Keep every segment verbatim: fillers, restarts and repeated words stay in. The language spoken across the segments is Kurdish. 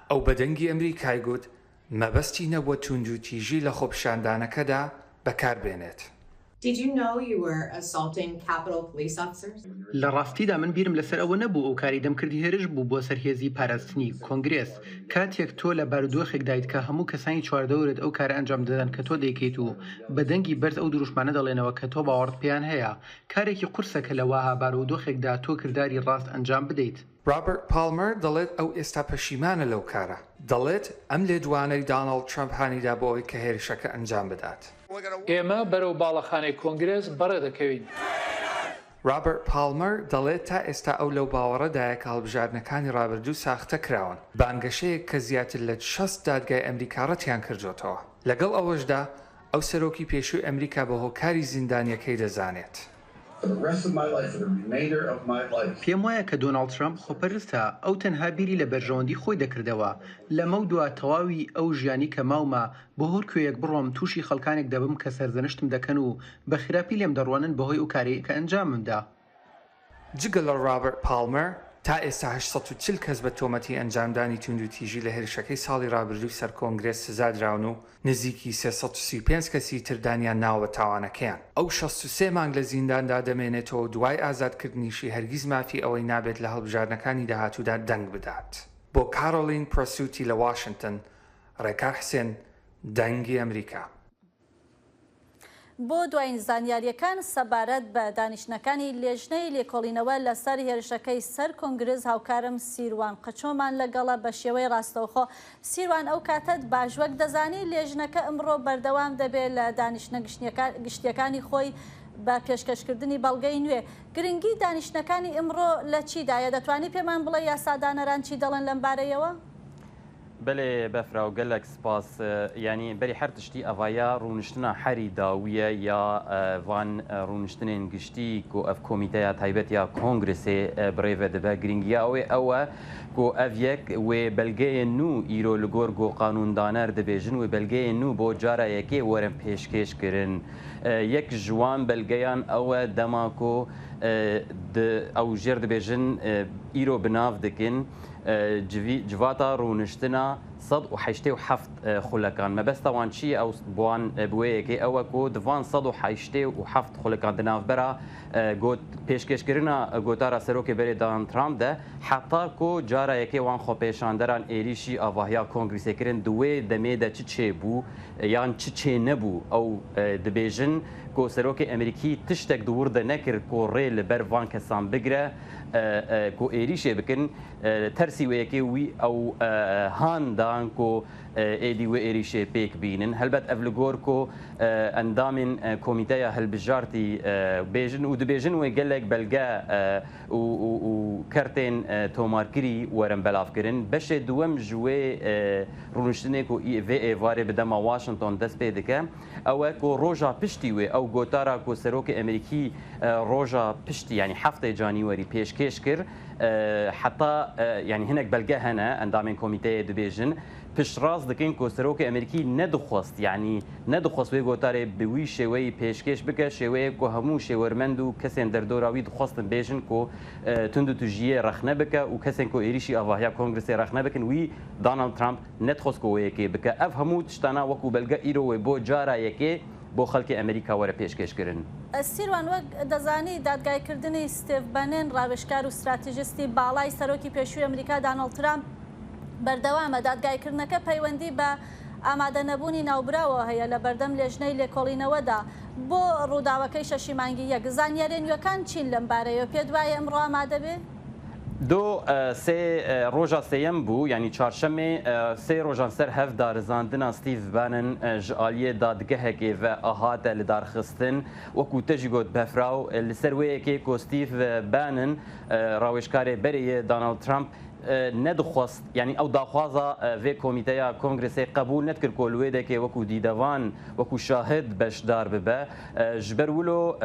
ئەو بە دەنگی ئەمریکای گوت مەبەستی نەبووە توندوتیژی لە خۆپیشاندانەکەدا بەکاربێنێت. Did you know you were assaulting Capitol police officers? لە ڕاستیدا من بیرم لەسەر ئەوە نەبوو ئەو کارەی دەمکردی هێرش بوو بۆ سەر هێزی پاراستنی کۆنگرێس. کاتێک تۆ لە بارودۆخێک دایت کە هەموو کەسانی چواردەورت ئەو کارە ئەنجام دەدەن کە تۆ دەیکەیت و بە دەنگی بەرز ئەو دروشمانە دەڵێنەوە کە تۆ باوەڕت پێیان هەیە، کارێکی قورسە کە لە واها بارودۆخێکدا تۆ کرداری ڕاست ئەنجام بدەیت. Robert Palmer دەڵێت ئەو ئێستا پەشیمانە لەو کارە. دەڵێت ئەم لێدوانەی داناڵد ترەمپ هانیدا بۆ ئەوەی کە هێرشەکە ئەنجام بدات. ئێمە بەرەو باڵەخانەی کۆنگرێس بەڕێ دەکەوین. Robert Palmer دەڵێت تا ئێستا ئەو لەو باوەڕەدایە کە هەڵبژاردنەکانی ڕابردوو ساختە کراون، بانگەشەیەک کە زیاتر لە شەست دادگای ئەمریکا ڕەتیان کردوتەوە. لەگەڵ ئەوەشدا ئەو سەرۆکی پێشووی ئەمریکا بە هۆکاری زیندانیەکەی دەزانێت. For the rest of my life, for the remainder of my life. پێم وایە کە دۆناڵد ترەمپ خۆپەرستە، ئەو تەنها بیری لە بەرژەوەندی خۆی دەکردەوە. لەمەو دوا تەواوی ئەو ژیانی کە ماومە بۆ هەر کوێیەک بڕۆم تووشی خەڵکانێک دەبم کە سەرزەنشتم دەکەن و بە خراپی لێم دەڕوانن بەهۆی ئەو کارەی کە ئەنجامم دا. جگە لە Robert Palmer، تا ئێستا هەشت سەد و چل کەس بە تۆمەتی ئەنجامدانی توندوتیژی لە هێرشەکەی ساڵی ڕابردووی سەر کۆنگرێس سزادراون و نزیکی سێ سەد و سی و پێنج کەسی تر دانیان ناوە بە تاوانەکەیان. ئەو شەست و سێ مانگ لە زینداندا دەمێنێتەوە و دوای ئازادکردنیشی هەرگیز مافی ئەوەی نابێت لە هەڵبژاردنەکانی داهاتوودا دەنگ بدات. بۆ کارۆلین پرەسوتی لە واشنگتن، ڕێکار حسێن، دەنگی ئەمریکا. بۆ دوایین زانیاریەکان سەبارەت بە دانیشتنەکانی لێژنەی لێکۆڵینەوە لەسەر هێرشەکەی سەر کۆنگرس، هاوکارم سیروان قەچۆمان لەگەڵە بە شێوەی ڕاستەوخۆ. سیروان، ئەو کاتەت باش وەک دەزانی لێژنەکە ئەمڕۆ بەردەوام دەبێت لە دانیشتنە گشتیەکانی خۆی بە پێشکەشکردنی بەڵگەی نوێ. گرنگی دانیشتنەکانی ئەمڕۆ لە چیدایە؟ دەتوانی پێمان بڵێ یاسادانەران چی دەڵێن لەم بارەیەوە؟ Belê befra û gelek spas. Yanî berî her tiştî evaya rûniştina herî dawî ye ya van rûniştinên giştî ku ev komîteya taybet ya Kongresê bi rê ve dibe. Girîngiya wê ew e ku ev yek wê belgeyên nû îro li gor ku qanûndaner dibêjin, wê belgeyên nû bo cara yekê werin pêşkêş kirin. Yek ji wan belgeyan ew e dema ku ew jêr dibêjin îro bi nav dikin. Civata rûniştina sed û heştê û heft xulekan. Mebesta wan çi ye? Ew bi wan, bi wê yekê ew e ku di van sed û heştê û heft xulekan di navbera got, pêşkêşkirina gotara serokê berê Donald Trump de, heta ku cara yekê wan xwepêşanderan êrîşî avahiya Kongresê kirin, di wê demê de çi çêbû yan çi çênebû, ew dibêjin ku serokê Emerîkî tiştek di wir de nekir ku rê li ber van kesan bigire ku êrîşê bikin. Tersî wê yekê wî ew han dan ku êdî wê êrîşê pêk bînin. Helbet ev li gor ku endamên komîteya hilbijartî bêjin û dibêjin wê gelek belge û, û, û kertên tomarkirî werin belavkirin. Beşê duwem ji wê rûniştinê ku vê êvarê bi dema Washington dest pê dike, ew e ku roja piştî wê ew gotara ku serokê Emerîkî roja piştî, yanî heftê Canîwerî pêşkêş kir, heta, yanî hinek belge hene, endamên komîteyê dibêjin, piştrast dikin ku serokê Emerîkî nedixwest, yanî nedixwest wê gotarê bi wî şêweyî pêşkêş bike, şêweyê ku hemû şêwermend û kesên derdora wî dixwestin bêjin ku tundûtûjiyê rexne bike û kesên ku êrîşî avahiya Kongresê rexne bikin, wî Donald Trump nedixwest ku wê yekê bike. Ev hemû tiştana wekû belge îro wê bo cara yekê bo xelkê Emerîka were pêşkêş kirin. Sîrwan, wek dezanî, dadgaykirdinî Steve Bannon, ravêjkar û stratejîstî balay serokî pêşûyî Emerîka Donald Trump berdewam e. Dadgaykirineke peywendî be amadenebûnî navbirawa heye le berdem lêjneyê lêkolînewê de. Bo rûdawekey şeşî mangî yek, zanyariyên nû çin lem bareyê, pê di wayê emro amade bê? Do sê roja sêyem bû, yanî çarşemê, sê rojan ser hev darizandina Steve Bannon ji aliyê dadgehekê ve hate lidarxistin. Wekû te jî got, Befraw, li ser wê yekê ku Steve Bannon, rawêjkarê berê yê Donald Trump, nedixwest, yanî ew daxwaza vê komîteya Kongresê qebûl nedikir ku li wê dekê wekû dîdevan, wekû şahid beşdar bibe. Ji ber wilo,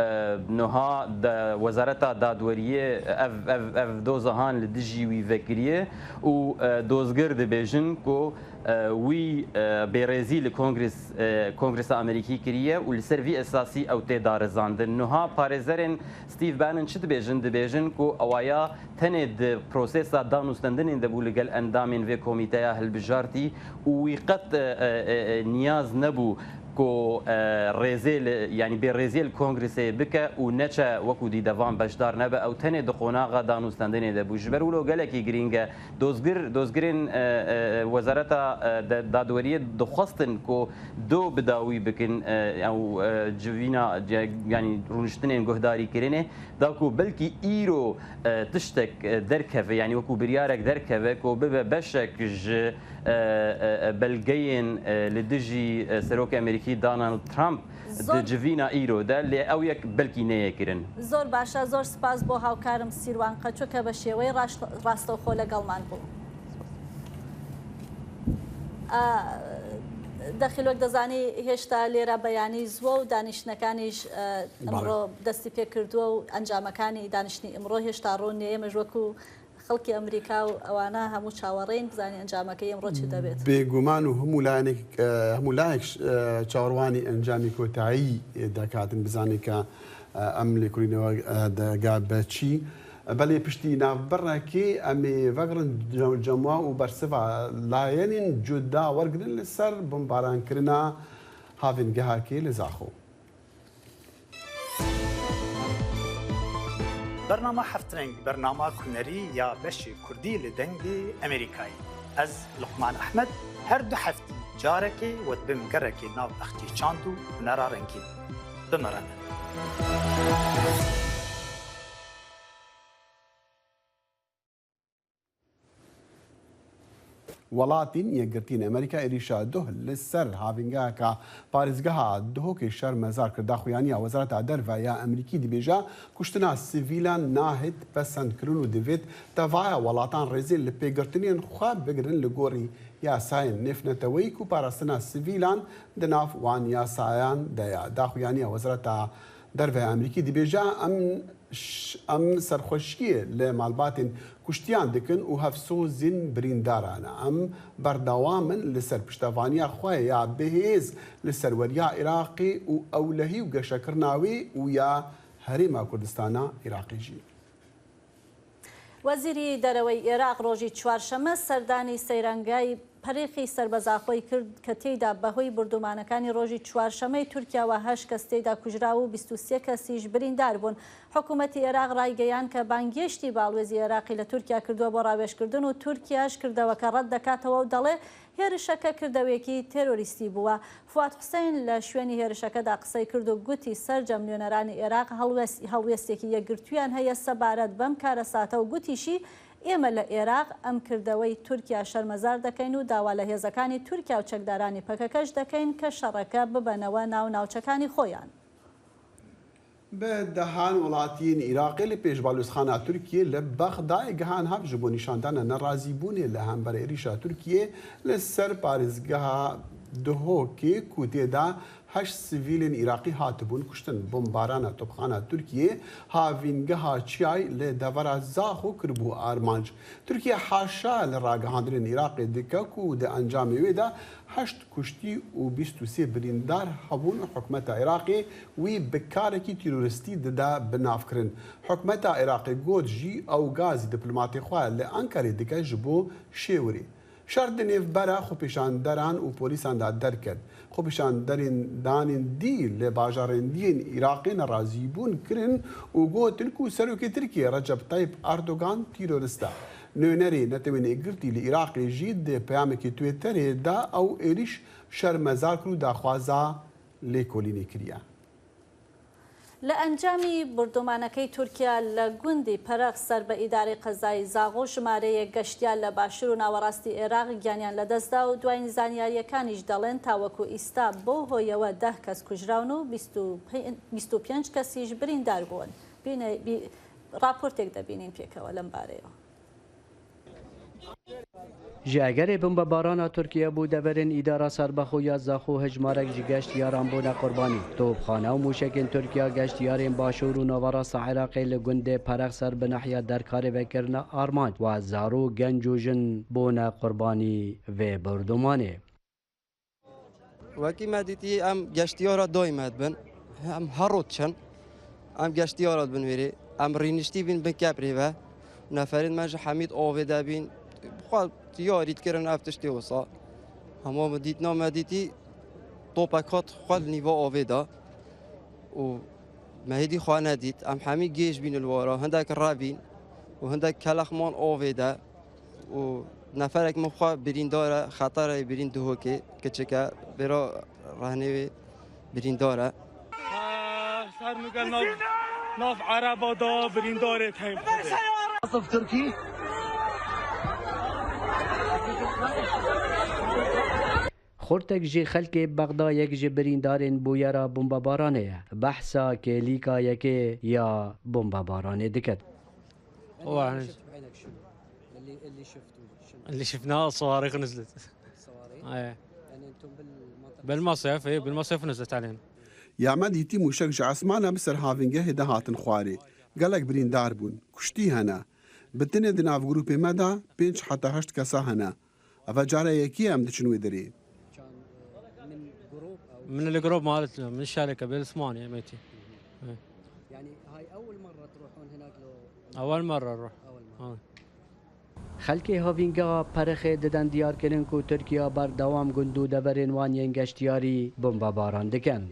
niha wezareta dadweriyê ev, ev, ev doza han li dijî wî vekiriye û dozger dibêjin ku wî bêrêzî li Kongres, Kongresa Amerîkî kiriye û li ser vî esasî ew tê darizandin. Niha parêzerên Steve Bannon çi dibêjin? Dibêjin ku ewaya tenê di prosesa dan û Stendinên de bû li gel endamên vê komîteya hilbijartî û wî qet, e, e, e, e, niyaz nebû ku, e, rêzê li, yanî bêrêziyê li kongresê bike û neçe wekû dîdevan beşdar nebe. Ew tenê di qonaxa danûstendinê de bû. Ji ber wilo gelekî girîng e. Dozgir, dozgirên, e, e, e, Wezareta, e, de, Dadweriyê dixwestin ku do bi dawî bikin, e, ew, e, civîna, ce-, yanî rûniştinên guhdarî kirinê. Da ku belkî îro, e, tiştek, e, derkeve, yanî wekû biryarek derkeve ku bibe beşek ji, e, e, e, belgeyên, e, li dijî, e, Serokê Amerîkî Donald Trump di Zor- civîna îro de, lê ew yek belkî neyê kirin. زۆر باشە، زۆر سپاس بۆ هاوکارم سیروان قەچۆ کە بە شێوەی ڕاش-، ڕاستەوخۆ لەگەڵمان بوو. ئا، دەخیل وەک دەزانی هێشتا لێرە بەیانی زووە و دانیشتنەکانیش، ئە، بەڵێ. ئەمڕۆ دەستی پێ کردووە و ئەنجامەکانی دانیشتنی ئەمڕۆ هێشتا ڕوون نیە. ئێمەش وەکو خەڵکی ئەمریکا و ئەوانە هەموو چاوەڕێین بزانین ئەنجامەکەی ئەمڕۆ چی دەبێت. بێگومان و هەموو لایەنێک، ئە، هەموو لایەک، ئە، چاوەڕوانی ئەنجامی کۆتایی دەکاتن، بزانین کە، ئە، ئەم لێکۆلینەوە، ئە، دەگا بە چی. بەلێ پشتی ناوبڕێکی ئەمێ ڤەگڕن جە-، جەموا و بەرسڤا لایەنین جودا وەرگرن لەسەر بمبارانکردنا هاوینگەهاکی لە زاخۆ. Bernama Heft Reng, bernama hunerî ya beşê kurdî li Dengê Amerîkayê. Ez, Luqman Ehmed, her du heftî carekê we dibim gerekê nav bexçê çand û hunera rengîn. Bimirine. Welatên Yekgirtî yên Amerîka êrîşa duh li ser havîngeheka parêzgeha Duhokê şermezar kir. Daxuyaniya Wezareta Derve ya Amerîkî dibêje, kuştina sivîlan nahêt pesendkirin û divêt tevaya welatan rêzên li pêgirtinên xwe bigirin li gorî yasayên nêvneteweyî ku parastina sivîlan di nav wan yasayan de ye. Daxuyaniya Wezareta Derve ya Amerîkî dibêje, em ş-, em serxweşiyê li malbatên kuştiyan dikin û hevsozên birîndaran e. Em berdewam in li ser piştevaniya xwe ya bihêz li serweriya Iraqê û ewlehî û geşekirina wê û ya Herêma Kurdistana Iraqê jî. وەزیری دەرەوەی ئێراق ڕۆژی چوارشەممە سەردانی سەیرانگای پەرێخی سەربەزاخۆی کرد کە تێیدا بەهۆی بردومانەکانی ڕۆژی چوارشەممەی تورکیاوە هەشت کەس تێیدا کوژرا و بیست و سێ کەسیش بریندار بوون. حکوومەتی ئێراق ڕایگەیان کە بانگێشتی باڵوێزی ئێراقی لە تورکیا کردووە بۆ ڕاوێژکردن و تورکیاش کردەوەکە ڕەت دەکاتەوە و دەڵێ هێرشەکە کردەوەیەکی تێرۆریستی بووە. فواد حوسەین لە شوێنی هێرشەکەدا قسەی کرد و گوتی سەرجەم نوێنەرانی ئێراق هەڵوێست-، هەڵوێستێکی یەکگرتوویان هەیە سەبارەت بەم کارەساتە و گوتیشی ئێمە لە ئێراق ئەم کردەوەی تورکیا شەرمەزار دەکەین و داوا لە هێزەکانی تورکیا و چەکدارانی پەکەکەش دەکەین کە شەڕەکە ببەنەوە ناو ناوچەکانی خۆیان. Bi dehan welatiyên Iraqê li pêş balozxana Tirkiyê li Bexdayê gihan hev ji bo nîşandana nerazîbûnê li hember êrîşa Tirkiyê li ser parêzgeha Duhokê ku tê de heşt sivîlên Iraqî hatibûn kuştin. Bombarana topxana Tirkiyê havîngeha Çiyay li devera Zaxo kiribû armanc. Tirkiye haşa li ragihandinên Iraqê dike ku di encamê wê de heşt kuştî û bîst û sê birîndar hebûn û hikûmeta Iraqê wî bi karekî terorîstî dide bi nav kirin. Hikûmeta Iraqê got jî ew gazî dîplomatê xwe li Enqerê dike ji bo şêwirê. Şer di nêvbera xwepêşanderan û polîsan de derket. Xwepêşanderên danên dî li bajarên dî yên Iraqê nerazîbûn kirin û gotin ku Serokê Tirkiyê Recep Tayyip Erdogan terorîst e. Nûnerê Netewên Yekgirtî li Iraqê jî di peyamekî Twitterê de ew êrîş şermezar kir û daxwaza lêkolînê kiriye. لە ئەنجامی بردومانەکەی تورکیا لە گوندی پەرەخ سەر بە ئیدارەی قەزای زاغۆ ژمارەیەک گەشتیار لە باشوور و ناوەڕاستی ئێراق گیانیان لەدەستدا و دوایین زانیارییەکانیش دەڵێن تاوەکو ئیستا بەو هۆیەوە دە کەس کوژراون و بیست و پێنج، بیست و پێنج کەسیش بریندار بوون. بینە-، بی-، راپۆرتێک دەبینین پێکەوە لەم بارەیەوە. Ji egerê bombebarana Tirkiye bû deverên îdara serbexwe ya Zaxo hejmarek ji geştiyaran bûne qurbanî. Topxane û mûşekên Tirkiya geştiyarên başûr û naverasta Iraqê li gundê Perexser bi nehiya Derkarê vekirine armanc. Wa zarok, genc û jin bûne qurbanî vê birdumanê. Wekî me dîtî em geştiyara daîme dibin. Em her roj diçin. Em geştiyara dibin wêrê. Em rîniştî bîn bin keprê ve. Neferên me ji hemî di avê de bîn. Xwe yarî dikirin ev tiştê wisa. Hema min dît, na me dîtî topek hat xwe li nîva avê de û me hêdî xwe nedît. Em hemî gêj bîn li wara, hindek revîn û hindek kelexman avê de û neferek min xwe birîndar e, xeterê birîn Duhokê kiçik e, vêra rehnê wê birîndar e. Ser nûke nav, nav ereba da birîndarê teyb xwedê. Sif Tirkî. Xurtek ji xelkê Bexdayek ji birîndarên bûyera bombebaranê ye. Behsa kêlîka yekê ya bombebaranê diket. هو يعني اللي شفته شنو؟ اللي شفناه الصواريخ نزلت. الصواريخ؟ ايه. يعني انتم بالمنطقة؟ بالمصيف، ايه، بالمصيف نزلت علينا. Ya me dîtî mûşek ji esmana bi ser havîngehê de hatin xwarê. Gelek birîndar bûn. Kuştî hene. Bi tenê di nav grûpê me de pênc heta heşt kesa hene. Eva cara yekê em diçin wê derê. من الجروب مالت، من الشركة بالثمانية ميتين. إيه. يعني هاي أول مرة تروحون هناك لو؟ أول مرة نروح. أول مرة. آه. Xelkê havîngeha Perixê didin diyarkirin ku Tirkiya berdewam gund û deverên wan yên geştiyarî bombebaran dikin.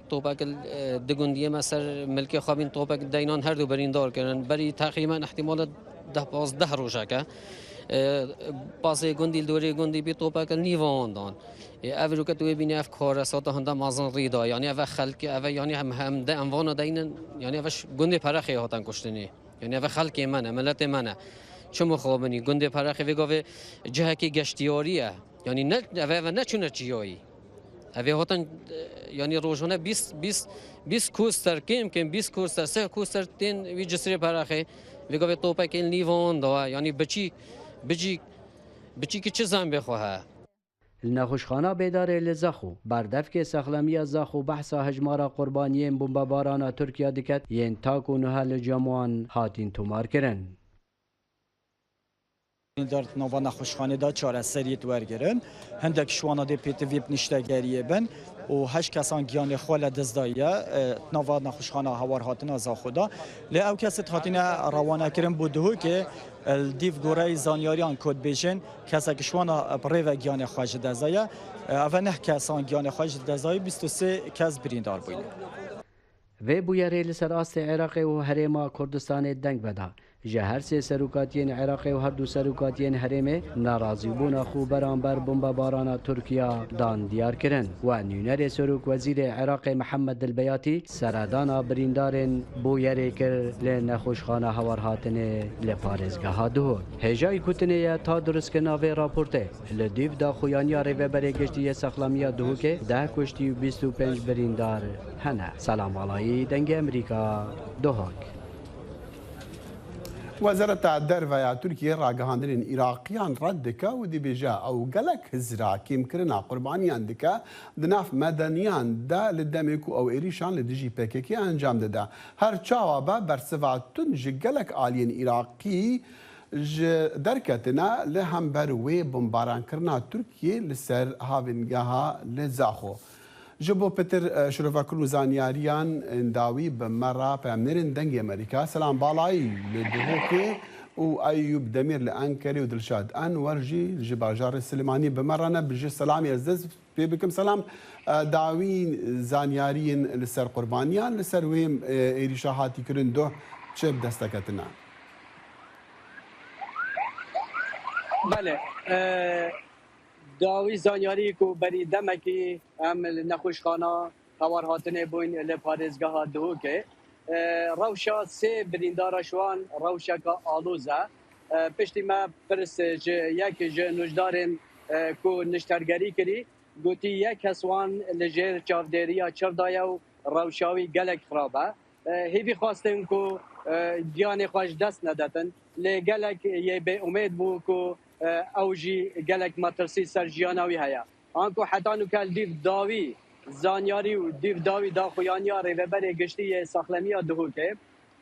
Topek, e, di gundiyê me ser milkê xwe bîn, topek deynan her du birîndar kirin. Berî texmînen ihtimale deh pazdeh rojeke, e, pasê gundî li dorê gundî bî, topek li nîva wan dan. E, ev roket wê bîne ev karesata hinde mezin rî da. Yanî ev xelk, ev yanî hem, hem de em vana deynin, yanî ev ş-, gundê Perexê hatin kuştinê. Yanî ev xelkê me ne, miletê me ne. Çi mixabinî? Gundê Perexê vê gavê cihekî geştiyarî ye. Yanî ne, ev, ev ne çûne çiyayî. Ev ê hatin, e, yanî rojane bîst, bîst, bîst koster, kêm kêm bîst koster, sih koster tên wî cisrê Perexê. Vê gavê topekên nîvan da, yanî biçî, biçî, biçîkî çi zembê xwe he. Li nexweşxana Bêdarê li Zaxo, berdevkê saxlemiya Zaxo behsa hejmara qurbaniyên bombebarana Tirkiya diket, yên ta ku niha li cem wan hatîn tomarkirin. Dar di nava nexweşxanê de çareseriyê wergirin. Hindek ji wana dê pêtivî bi niştegeriyê bin û heşt kesan giyanê xwe li dest daye, e, di nava nexweşxana Hewar Hatina Zaxo de. Lê ew kesê hatine rewanekirin bo Duhokê, e, li dîv goreyê zanyariyan ku dibêjin, kesek ji wana bi rê ve giyanê xwe ji dest daye. E, ev neh kesan giyanê xwe ji dest daye, bîst û sê kes birîndar bûyne. Vê bûyerê li ser astê Iraqê û Herêma Kurdistanê deng veda. Ji her sê serokatiyên Iraqê û her du serokatiyên herêmê nerazîbûna xwe beramber bombebarana Tirkiya dan diyar kirin. We nûnerê Serok Wezîrê Iraqê Mihemed Dilbeyatî seredana birîndarên bûyerê kir li nexweşxana Hewarhatinê li parêzgeha Duhok. Hêjayî gotinê ye ta durustkirina vê raportê, li dîv daxuyaniya Rêveberê Giştî yê Saxlamiya Duhokê deh kuştî û bîst û pênc birîndar hene. Selam Alayî, Dengê Emerîka, Duhok. Wezareta Derve ya Tirkiyê ragihandinên Îraqiyan red dike û dibêje ew gelek hizra kêmkirina qurbaniyan dike di nav medeniyan de, li demê ku ew êrîşan li dijî P K K encam dide. Her çawa be, bersiva tund ji gelek aliyên Îraqî ji derketine li hember wê bombarankirina Tirkiyê li ser havîngeha li Zaxo. Ji bo pitir, e, şirovekirin û zanyariyan, e, dawî bi me re peyamnêrên Dengê Amerîka, Selam Balayî li Duhokê û Eyûb Demîr li Enkerê û Dilşad Enwer jî ji bajarê Silêmanî bi me re ne. Bi ji selamê ez dest pê bikim. Selam, e, dawî zanyariyên li ser qurbaniyan, li ser wê, e, êrîşa hatî kirin duh çi bi dest te ketine? Belê, e, dawî zanyarî ku berî demekî em li nexweşxana Hewar Hatinê bûyn li parêzgeha Duhokê. E, rewşa sê birîndara ji wan rewşeka aloz e. E, piştî me pirs ji yek ji nûjdarên, e, ku niştergerî kirî, gotî yek kes wan li jêr çavdêriya çiv de ye û rewşa wî gelek xirab e. E, hêvî xwestin ku, e, giyanê xwe ji dest nedetin. Lê gelek yê bêumêd bû ku, e, ew jî gelek metirsî ser jiyana wî heye. Anku heta nûke li dîv dawî zanyarî û dîv dawî daxuyaniya Rêveberê Giştî yê Saxlemiya Duhokê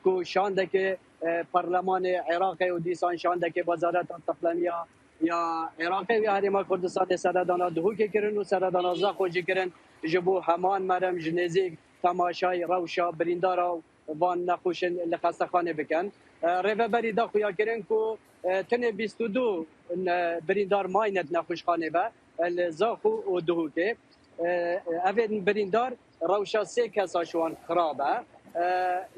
ku şandekê, e, Parlemanê Iraqê û dîsan şandekê Wezareta Saxlemiya ya Iraqê û ya Herêma Kurdistanê seredana Duhokê kirin û seredana Zaxo jî kirin, ji bo heman merem ji nêzîk temaşayî rewşa birîndara û van nexweşin li xestexanê bikin. E, Rêveberî da xuyakirin ku, e, tenê bîst û du ne-, birîndar mayne di nexweşxanê ve, e, li Zaxo û Duhokê. E, Evên birîndar rewşa sê kesa ji wan xirab e. E,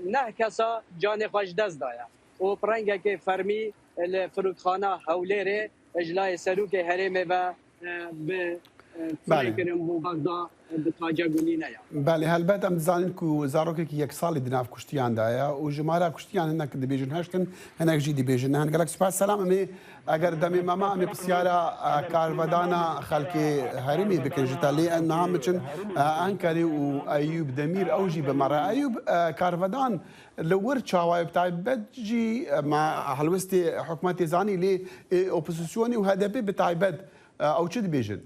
Neh kesa canê xwe ji dest daye û pirengekê fermî li firokxana Hewlêrê ji layê serokê herêmê ve, e, bi, e, Belê. Firê kirin bo Bexda, e, bi tace gulîne ya. Belê, helbet em dizanin ku zarokekî yek salî di nav kuştiyan de ye û jimara kuştiyan hinek dibêjin heşt in, hinek jî dibêjin neh in. Gelek spas. Selam, em ê, eger demê me ma, em ê pisyara, e, karvedana xelkê herêmê bikin ji te. Lê em niha biçin, e, Enkerê û Eyûb Demîr, ew jî bi me re. Eyûb, e, karvedan li wir çawa ye, bi taybet jî, e, me helwestê hikûmetê zanî, lê, e, opozisyonê û H D P bi taybet, e, ew çi dibêjin?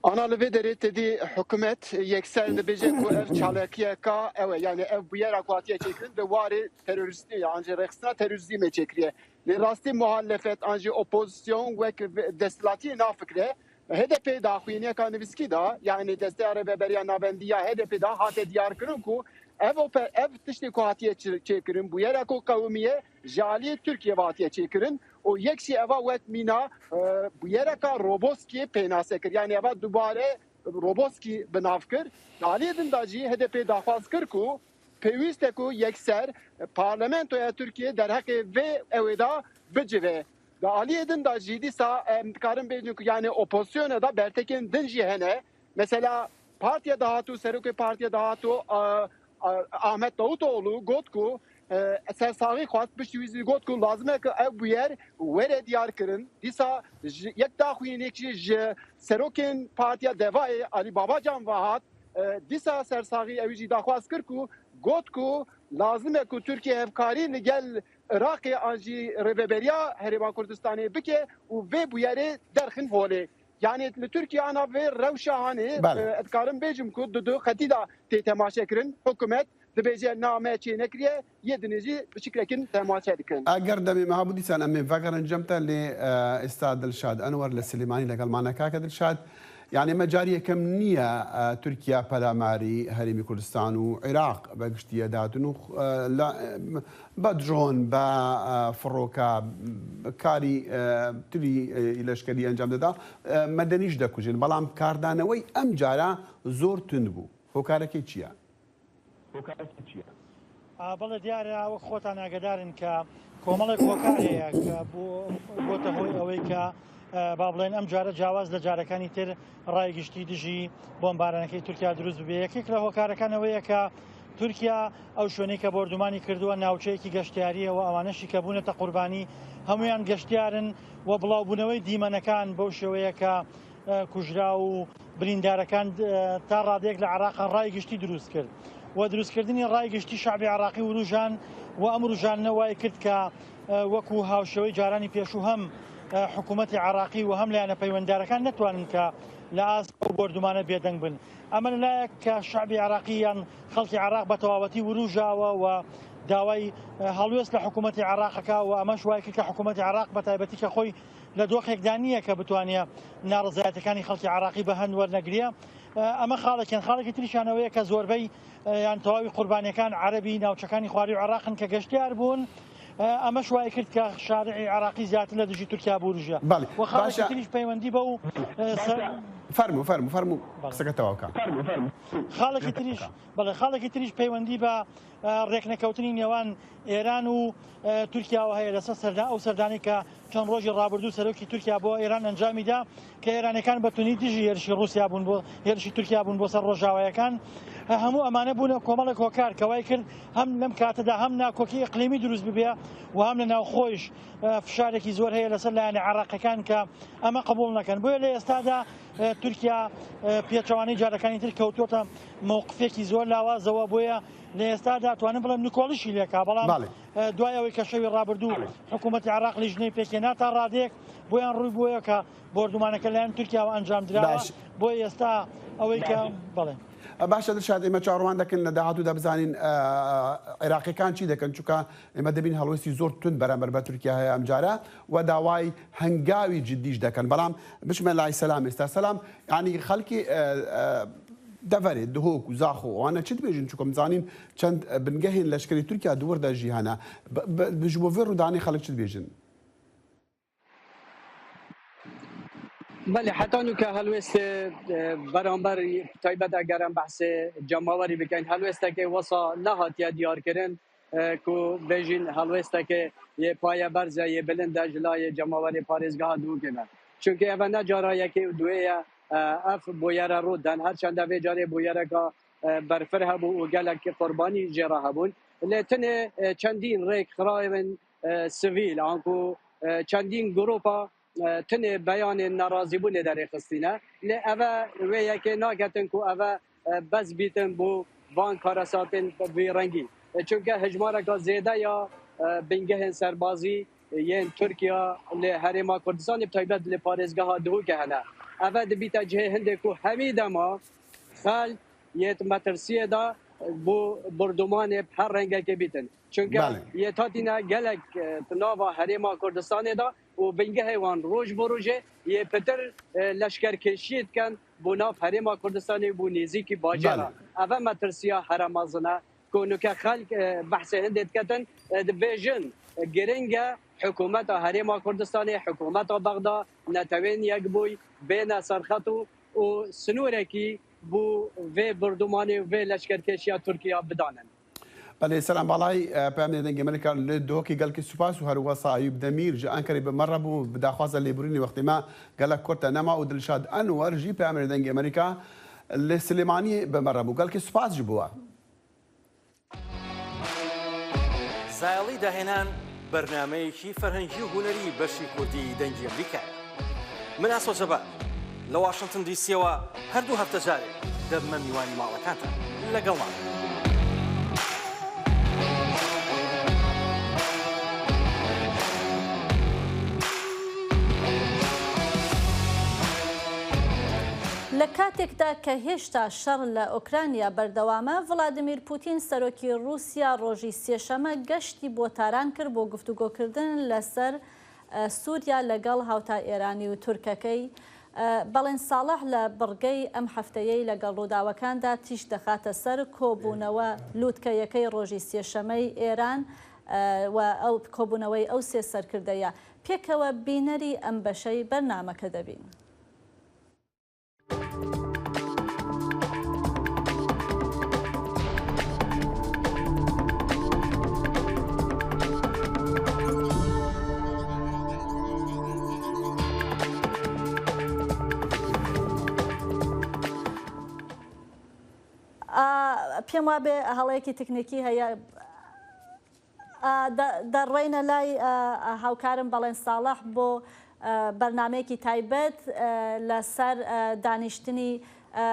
Ana li vê derê te dî hikûmet yekser dibêje ku ev çalakiyeka ew e, yani ev bûyera ku hatiye çêkirin di warê terorîstî ye, an jî rêxistina terorîzmê çêkiriye. Lê rastî muhalefet an jî opozisyon wek ve-, desthilatiyê nafikire. H D P daxuyaniyeka nivîskî da, yani Desteya Rêveberiya Navendî ya H D P da hate diyarkirin ku ev ope-, ev tiştê ku hatiye çi-, çêkirin, bûyereka qewimiye ji aliyê Tirkiye ve hatiye çêkirin û yek jî eva wek mîna, e, bûyereka Roboskiyê pênase kir. Yani eva dubare Roboskî bi nav kir. Di aliyê din de jî H D P daxwaz kir ku pêwîst e ku yekser parlamentoya Tirkiye derheqê vê ewê de bicive. Di aliyê din de jî dîsa em dikarin bêjin ku yani opozisyona de bertekên din jî hene. Mesela partiya dahatû, serokê partiya dahatû, a, a, Ahmet Davutoğlu got ku, e, sersaxî xwest, piştî wî zî got ku lazim e ku ev bûyer were diyar kirin. Dîsa ji, yek daxuyaniyek jî ji serokên partiya Devayê Alî Babacan ve hat. E, dîsa sersaxî ew jî daxwaz kir ku got ku lazim e ku Tirkiye hevkarî li gel Iraqê an jî Rêveberiya Herêma Kurdistanê bike û vê bûyerê derxin holê. Yani li Tirkiye ana vê rewşa hanê, Belê. e, ez dikarim bêjim ku di du xetî de tê temaşe kirin. Hikûmet dibêje na me çê nekiriye, yê dinê jî bi şiklekin temaşe dikin. Eger demê me hebû dîsan em ê vegerin cem te, lê, e, êsta Dilşad Enwer li Silêmanî legel me ne. Kake Dilşad, yani me carî yekem niye, e, Tirkiye pelamarî Herêmî Kurdistan û Iraq vegiştiye datin û, e, la, e, be dron, be, e, firoka, be karî, e, tirî, e, leşkerî encam dida. E, medenî jî dekujin. Belam kardanewey em cara zor tund bû. Hokarekê çi ye? A, بەڵێ دیارە، وەک خۆتان ئاگادارن کە کۆمەڵێک هۆکار هەیە کە بۆ، بۆتە هۆی ئەوەی کە، ئە، با بڵێن ئەم جارە جیاواز لە جارەکانی تر ڕای گشتی دژی بۆمبارانەکەی تورکیا دروست ببێ. یەکێک لە هۆکارەکان ئەوەیە کە تورکیا ئەو شوێنەی کە بۆردومانی کردووە ناوچەیەکی گەشتیاریە و ئەوانەشی کە بوونەتە قوربانی هەمویان گەشتیارن و بڵاوبوونەوەی دیمەنەکان بەو شێوەیە کە، ئە، کوژرا و بریندارەکان، ئە، تا ڕادەیەک لە عێراق ڕای گشتی دروست کرد و دروستکردنی ڕای گشتی شعبی عێراقی وروژان و ئەم وروژانە وای کرد کە، ئە، وەکو هاوشێوەی جارانی پێشوو هەم، ئە، حکوومەتی عێراقی و هەم لایەنە پەیوەنددارەکان نەتوانن کە لە ئاست ئەو بۆردومانە بێدەنگ بن. ئەمە لەلایەک کە شعبی عێراقی یان خەڵکی عێراق بە تەواوەتی وروژاوە و داوای، ئە، هەڵوێست لە حکوومەتی عێراقەکە و ئەمەش وای کرد کە حکوومەتی عێراق بە تایبەتی کە خۆی لە دۆخێکدا نییە کە بتوانێ ناڕەزایەتەکانی خەڵکی عێراقی بە هەند وەرنەگرێ. ئە، ئەمە خاڵێکیان، خاڵێکی تریشیان ئەوەیە کە زۆربەی، ئە، یان تەواوی قوربانیەکان عەرەبی ناوچەکانی خواروی عێراقن کە گەشتیار بوون. ئە، ئەمەش وای کرد کە شارعی عێراقی زیاتر لە دژی تورکیا بوروژە. بەڵێ. و خاڵێکی باشە. تریش پەیوەندی بە و، ئە، سەر- فەرموو، فەرموو، فەرموو. بەڵێ. قسەکە تەواوکە. خاڵێکی تریش، بەڵێ، خاڵێکی تریش پەیوەندی بە، ئە، ڕێکنەکەوتنی نێوان ئێران و، ئە، تورکیاوە هەیە لەسەر سەردا-، ئەو سەردانەی کە چەند ڕۆژی ڕابردوو سەرۆکی تورکیا بۆ ئێران ئەنجامی دا کە ئێرانەکان بە توندی دژی هێرشی ڕووسیا بوون بۆ، هێرشی تورکیا بوون بۆ سەر ڕۆژاوایەکان. ئە، هەموو ئەمانە بوونە کۆمەڵێک هۆکار کە وای کرد هەم لەم کاتەدا هەم ناکۆکی ئیقلیمی دروست ببێ و هەم لە ناوخۆیش، ئە، فشارێکی زۆر هەیە لەسەر لایەنە عێراقەکان کە ئەمە قبوڵ نەکەن. بۆیە لە ئێستادا، ئە، تورکیا، ئە، پێچەوانەی جارەکانی تر کەوتووەتە مەوقفێکی زۆر لاوازەوە، بۆیە لە ئێستادا توانم بڵێم نکۆڵیشی لێکا، بەڵام، بەڵێ. ئە، دوای ئەوەی کە شەوی ڕابردوو بەڵێ. حکوومەتی عێراق لیژنەی پێکهێنا تا ڕادەیەک بۆیان ڕووی بۆیە کە بۆردومانەکە لایەن تورکیاوە ئەنجام دراوە. باش. بۆ ئێستا ئەوەی کە، بەڵێ. باشە دڵشاد، ئێمە چاوەڕوان دەکەن لە داهاتوودا بزانین، ئە، عێراقیەکان چی دەکەن، چونکە ئێمە دەبین هەڵوێستی زۆر تون بەرامبەر بە تورکیا هەیە ئەم جارە و داوای هەنگاوی جدیش دەکەن. بەڵام بچمە لای سەلام ئێستا. سەلام، یعنی خەڵکی، ئە، ئە، Deverê, Duhok û Zaxo, wana çi dibêjin? Çunku em zanîn çend, e, bingehên leşkerî Tirkiye di wir de jî hene. Bi, bi, bi, ji bo vê rûdanê xelk çi dibêjin? Belê, heta nûke helwêstê, e, beramber taybet eger em behsê cemawerî bikin, helwêstekê wisa nehatiye diyarkirin, e, ku bêjin helwêstekê yê payeberz e, yê bilind e ji layê cemawerê parêzgeha Duhokê ve. Çunke ev ne cara yekê û duyê ye, e, ev bûyere rû den. Her çende vê carê bûyereka, e, berfireh hebû û gelek qurbanî jê re hebûn. Lê tenê, e, çendîn rêkxirayên, e, sivîl, anku, e, çendîn grupa, e, tenê beyanên nerazîbûnê derêxistîne. Lê eve wê yekê naketin ku eve, e, bes bîtin bo van karesatên vî rengî. E, çunke hejmareka zêde ya, e, bingehên serbazî, e, yên Tirkiye li Herêma Kurdistanê, bi taybet li parêzgeha Duhokê hene. Eve dibîte cihê hindê ku hemî dema xelk yê di metirsiyê de bo bordomanê bi her rengekê bîtin. Çunke Belê. yê hatîne gelek, e, di nava Herêma Kurdistanê de û bingehê wan roj bi rojê yê pitir, e, leşkerkêşiyê dikin bo nav Herêma Kurdistanê, bo nêzîkî bajêra. Belê. Eve metirsiya here mezin e ku nuke xelk, e, behsê hindê diketin, e, dibêjin, e, giring e hikûmeta Herêma Kurdistanê, hikûmeta Bexda, Netewên Yekbûyî bêne serxet û, û sinûrekî bo vê bordomanê û vê leşkerkêşiya Tirkiye bidanin. Belê, Selam Balay, e, peyamê Dengê Amerîka li Duhokê, gelkî spas û her wesa Eyûb Demîr ji Enkerê bi me re bû, bi daxwaza lêborînê wextê me gelek kurt e nema û Dilşad Enwer jî peyamê Dengê Amerîka li Silêmaniyê bi me re bû. Gelkî spas ji bo we. زایەڵی داهێنان بەرنامەیەکی فەرهەنگی و هونەری بەشی کوردی دەنگی ئەمریکایە. من ئاسۆ جەبار لە واشنتن دیسیەوە هەردوو هەفتە جارێک دەبمە میوانی ماڵەکانتان. لەگەڵمان. لە کاتێکدا کە هێشتا شەڕ لە ئۆکرانیا بەردەوامە، ڤڵادیمیر پوتین، سەرۆکی ڕووسیا، ڕۆژی سێشەمە گەشتی بۆ تاران کرد بۆ گفتوگۆکردن لەسەر، ئە، سووریا لەگەڵ هاوتا ئێرانی و تورکەکەی. ئە، بەڵێن ساڵح لە بڕگەی ئەم هەفتەیەی لەگەڵ ڕووداوەکاندا تیش دەخاتە سەر کۆبوونەوە لووتکەیەکەی ڕۆژی سێشەمەی ئێران، ئە، و ئەو کۆبوونەوەی ئەو سێ سەرکردەیە. پێکەوە بینەری ئەم بەشەی بەرنامەکە دەبین. ئا، پێم وابێ هەڵەیەکی تەکنیکی هەیە. ئا، دە-، دەڕێینە لای، ئا، ئا، هاوکارم بەڵێن ساڵح بۆ، ئا، بەرنامەیەکی تایبەت، ئا، لەسەر، ئا، دانیشتنی، ئا،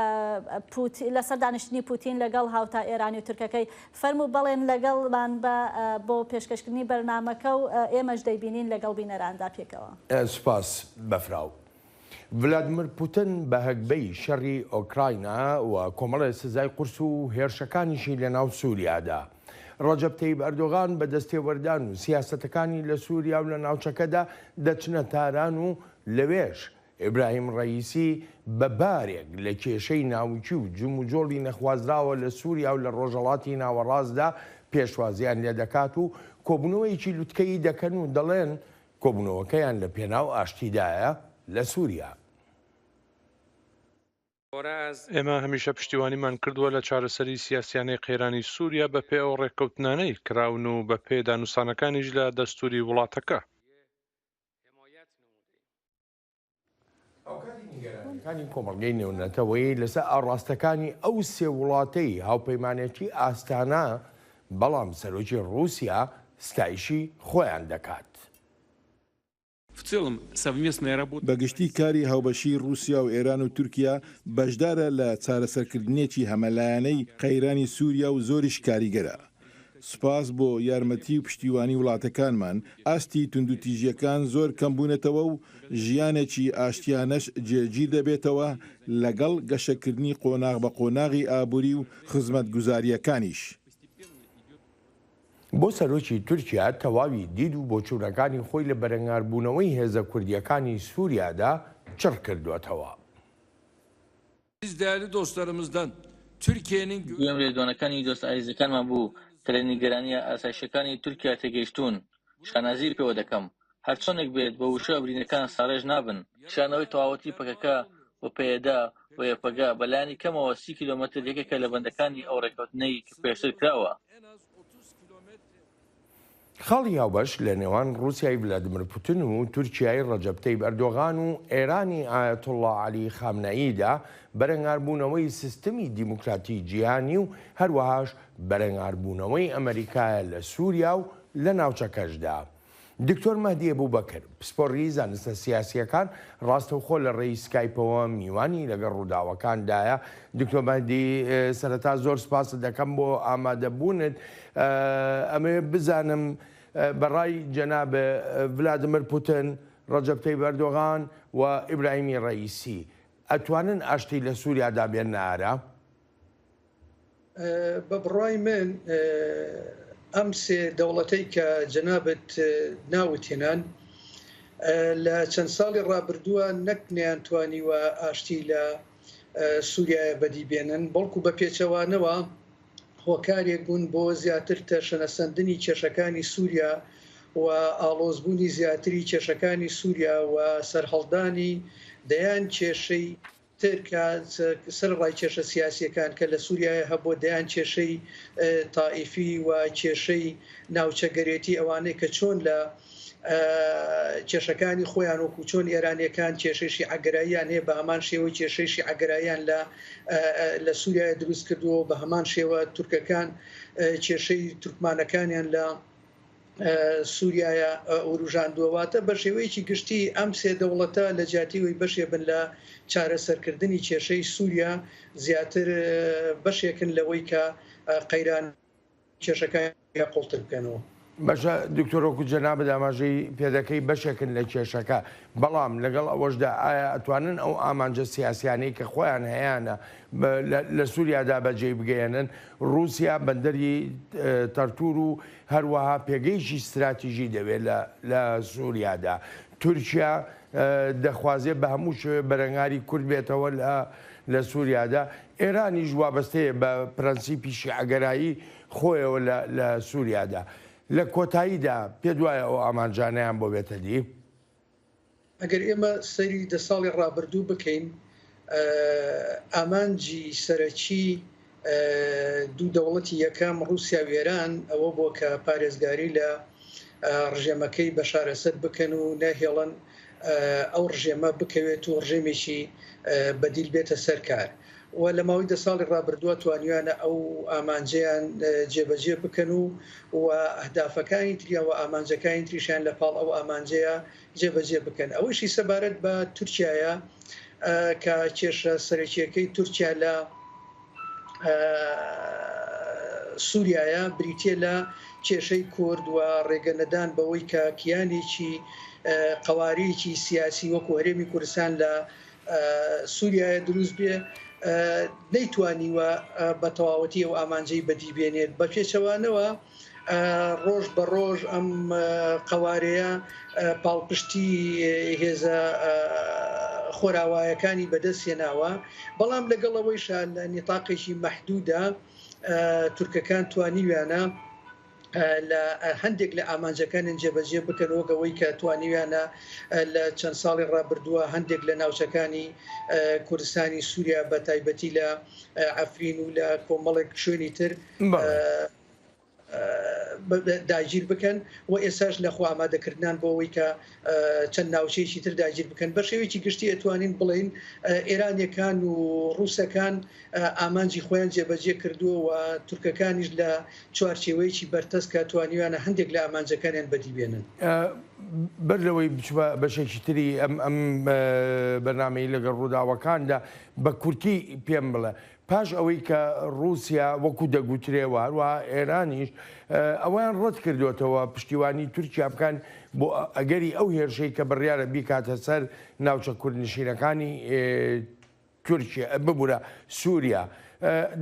پوتی-، لەسەر دانیشتنی پوتین لەگەڵ هاوتا ئێرانی و تورکەکەی. فەرموو بەڵێن لەگەڵمان بە، ئا، بۆ پێشکەشکردنی بەرنامەکە و، ئا، ئێمەش دەیبینین لەگەڵ بینەراندا پێکەوە. ئە، سپاس بەفراو. ڤلادیمیر پوتن بە هەگبەی شەڕی ئۆکراینا و کۆمەڵێ سزای قورس و هێرشەکانیشی لە ناو سووریادا. ڕەجەب تەیب ئەردۆغان بە دەستێوەردان و سیاسەتەکانی لە سووریا و لە ناوچەکەدا دەچنە تاران و لەوێش ئیبراهیم ڕەییسی بە بارێک لە کێشەی ناوکی و جم و جۆڵی نەخوازراوە لە سووریا و لە ڕۆژهەڵاتی ناوەڕاستدا پێشوازیان لێ دەکات و کۆبوونەوەیەکی لوتکەیی دەکەن و دەڵێن کۆبوونەوەکەیان لە پێناو ئاشتیدایە لە سووریا. ئێمە هەمیشە پشتیوانیمان کردووە لە چارەسەری سیاسیانەی قەیرانی سووریا بە پێ ئەو ڕێککەوتنانەی کراون و بە پێ دانوستانەکانیش لە دەستووری وڵاتەکە. ئەو کاتی نیگەرانیەکانی کۆمەڵگەی نێونەتەوەیی لەسەر ئاڕاستەکانی ئەو سێ وڵاتەی هاوپەیمانێتی ئاستانە، بەڵام سەرۆکی ڕووسیا ستایشی خۆیان دەکات. В целом, совместная работа. بە گشتی کاری هاوبەشی ڕووسیا و ئێران و تورکیا بەشدارە لە چارەسەرکردنێکی هەمەلایەنەی قەیرانی سووریا و زۆریش کاریگەرە. سوپاس بۆ یارمەتی و پشتیوانی وڵاتەکانمان، ئاستی توندوتیژیەکان زۆر کەم بوونەتەوە و ژیانێکی ئاشتیانەش جێگیر دەبێتەوە لەگەڵ گەشەکردنی قۆناغ بە قۆناغی ئابووری و خزمەتگوزاریەکانیش. بۆ سەرۆکی تورکیا، تەواوی دید و بۆچوونەکانی خۆی لە بەرەنگاربوونەوەی هێزە کوردیەکانی سووریادا چڕ کردووەتەوە. Biz değerli dostlarımızdan Türkiye'nin دویم لێدوانەکانی دۆست ئازیزەکانمان بوو کە لە نیگەرانیە ئاسایشەکانی تورکیا تێگەیشتوون. شانازی پێوە دەکەم. هەرچۆنێک بێت، بە وشە برینەکان ساڕێژ نابن. کشانەوەی تەواوەتی پەکەکە و پەیەدا و یەپەگە بە لایەنی کەمەوە سی کیلۆمەتر یەکێکە لە بەندەکانی ئەو ڕێکەوتنەی کە پێشتر کراوە. خاڵی هاوبەش لە نێوان رووسیای ڤلادیمیر پوتین و تورکیای ڕەجەب تەیب ئەردۆغان و ئێرانی ئایەتوڵڵا عەلی خامنەییدا بەرەنگاربوونەوەی سیستمی دیموکراتی جیهانی و هەروەهاش بەرەنگاربوونەوەی ئەمریکایە لە سووریا و لە ناوچەکەشدا. دکتۆر مەهدی ئەبوبەکر، پسپۆڕی زانستە سیاسییەکان، ڕاستەوخۆ لە ڕێی سکایپەوە میوانی لەگەڵ ڕووداوەکاندایە. دکتۆر مەهدی، سەرەتا زۆر سپاست دەکەم بۆ ئامادەبوونت. ئەمەوێ بزانم، بە ڕای جەنابێ، ڤلادیمیر پوتن، ڕەجەب تەیب ئەردۆغان و ئیبراهیمی ڕەئیسی ئەتوانن ئاشتی لە سووریادا بێننە ئارا؟ بە بڕوای من، ئەم سێ دەوڵەتەی کە جەنابت ناوت هێنان، لە چەند ساڵی ڕابردووە نەک نەیانتوانیوە ئاشتی لە سووریایە بەدی بێنن، بەڵکو بە پێچەوانەوە هۆکارێک بوون بۆ زیاتر تەشەنەسەندنی کێشەکانی سووریا و ئاڵۆزبوونی زیاتری کێشەکانی سووریا و سەرهەڵدانی دەیان کێشەی تر کە سەرەڕای کێشە سیاسییەکان کە لە سووریایە هەبووە، دەیان کێشەی تائیفی و کێشەی ناوچەگەرێتی، ئەوانەی کە چۆن لە کێشەکانی خۆیان وەکو چۆن ئێرانییەکان کێشەی شیعەگەراییان هەیە، بە هەمان شێوە کێشەی شیعەگەراییان لە لە سووریایە دروست کردووە و بە هەمان شێوە تورکەکان کێشەی تورکمانەکانیان لە سووریایە وروژاندووە. واتە بە شێوەیەکی گشتی ئەم سێ دەوڵەتە لە جیاتی ئەوەی بەشێ بن لە چارەسەرکردنی کێشەی سووریا، زیاتر بەشێکن لەوەی کە قەیران کێشەکانیان قوڵتر بکەنەوە. باشە دکتۆر، وەکو جەنابت ئاماژەی پێدەکەی بەشێکن لە کێشەکە، بەڵام لەگەڵ ئەوەشدا ئایا ئەتوانن ئەو ئامانجە سیاسییانەی کە خۆیان هەیانە لە سووریادا بەجێی بگەیەنن؟ رووسیا بەندەری تەرتوور و هەروەها پێگەیەکی ستراتیژی دەوێت لە سووریادا. تورکیا دەخوازێت بە هەموو شێوەیەک بەرەنگاری کورد بێتەوە لە سووریادا. ئێرانیش وابەستەیە بە پرەنسیپی شیعەگەرایی خۆیەوە لە سووریادا. لە کۆتاییدا پێت وایە ئەو ئامانجانەیان بۆ بێتە دی؟ ئەگەر ئێمە سەیری دە ساڵی ڕابردوو بکەین، ئامانجی سەرەکی دوو دەوڵەتی یەکەم، رووسیا و ئێران، ئەوە بووە کە پارێزگاری لە ڕژێمەکەی بەشار ئەسەد بکەن و نەهێڵن ئەو ڕژێمە بکەوێت و ڕژێمێکی بەدیل بێتە سەر کار. و لە ماوەی دە ساڵی ڕابردووە توانیویانە ئەو ئامانجەیان جێبەجێ بکەن و و ئەهدافەکانی تریان و ئامانجەکانی تریشیان لە پاڵ ئەو ئامانجەیە جێبەجێ بکەن. ئەوەشی سەبارەت بە تورکیایە کە کێشە سەرەکییەکەی تورکیا لە سووریایە بریتییە لە کێشەی کورد و ڕێگەنەدان بەوەی کە کیانێکی قەوارەیەکی سیاسی وەکو هەرێمی کوردستان لە سووریایە دروست بێ، نەیتوانیوە بە تەواوەتی ئەو ئامانجەی بەدی بێنێت. بە پێچەوانەوە ڕۆژ بە ڕۆژ ئەم قەوارەیە پاڵپشتی هێزە خۆراوایەکانی بەدەست هێناوە، بەڵام لەگەڵ ئەوەیشا لە نیتاقێکی مەحدوودا تورکەکان توانیویانە لە هەندێک لە ئامانجەکانیان جێبەجێ بکەن، وەک ئەوەی کە توانیویانە لە چەند ساڵی ڕابردووە هەندێک لە ناوچەکانی کوردستانی سووریا بە تایبەتی لە عەفرین و لە کۆمەڵێک شوێنی تر داگیر بکەن و ئێستاش لە خۆ ئامادەکردنان بۆ ئەوەی کە چەند ناوچەیەکی تر داگیر بکەن. بە شێوەیەکی گشتی ئەتوانین بڵێین ئێرانیەکان و ڕووسەکان ئامانجی خۆیان جێبەجێ کردووە و تورکەکانیش لە چوارچێوەیەکی بەرتەسکە توانیویانە هەندێک لە ئامانجەکانیان بەدی بێنن. بەر لەوەی بچمە بەشێکی تری ئەم ئەم بەرنامەی لەگەڵ ڕووداوەکاندا، بە کورتی پێم بڵێ، پاش ئەوەی کە ڕووسیا وەکو دەگوترێ و هەروەها ئێرانیش ئەوەیان ڕەت کردووەتەوە پشتیوانی تورکیا بکەن بۆ ئەگەری ئەو هێرشەی کە بڕیارە بیکاتە سەر ناوچە کوردنشینەکانی تورکیا، ببورە، سووریا.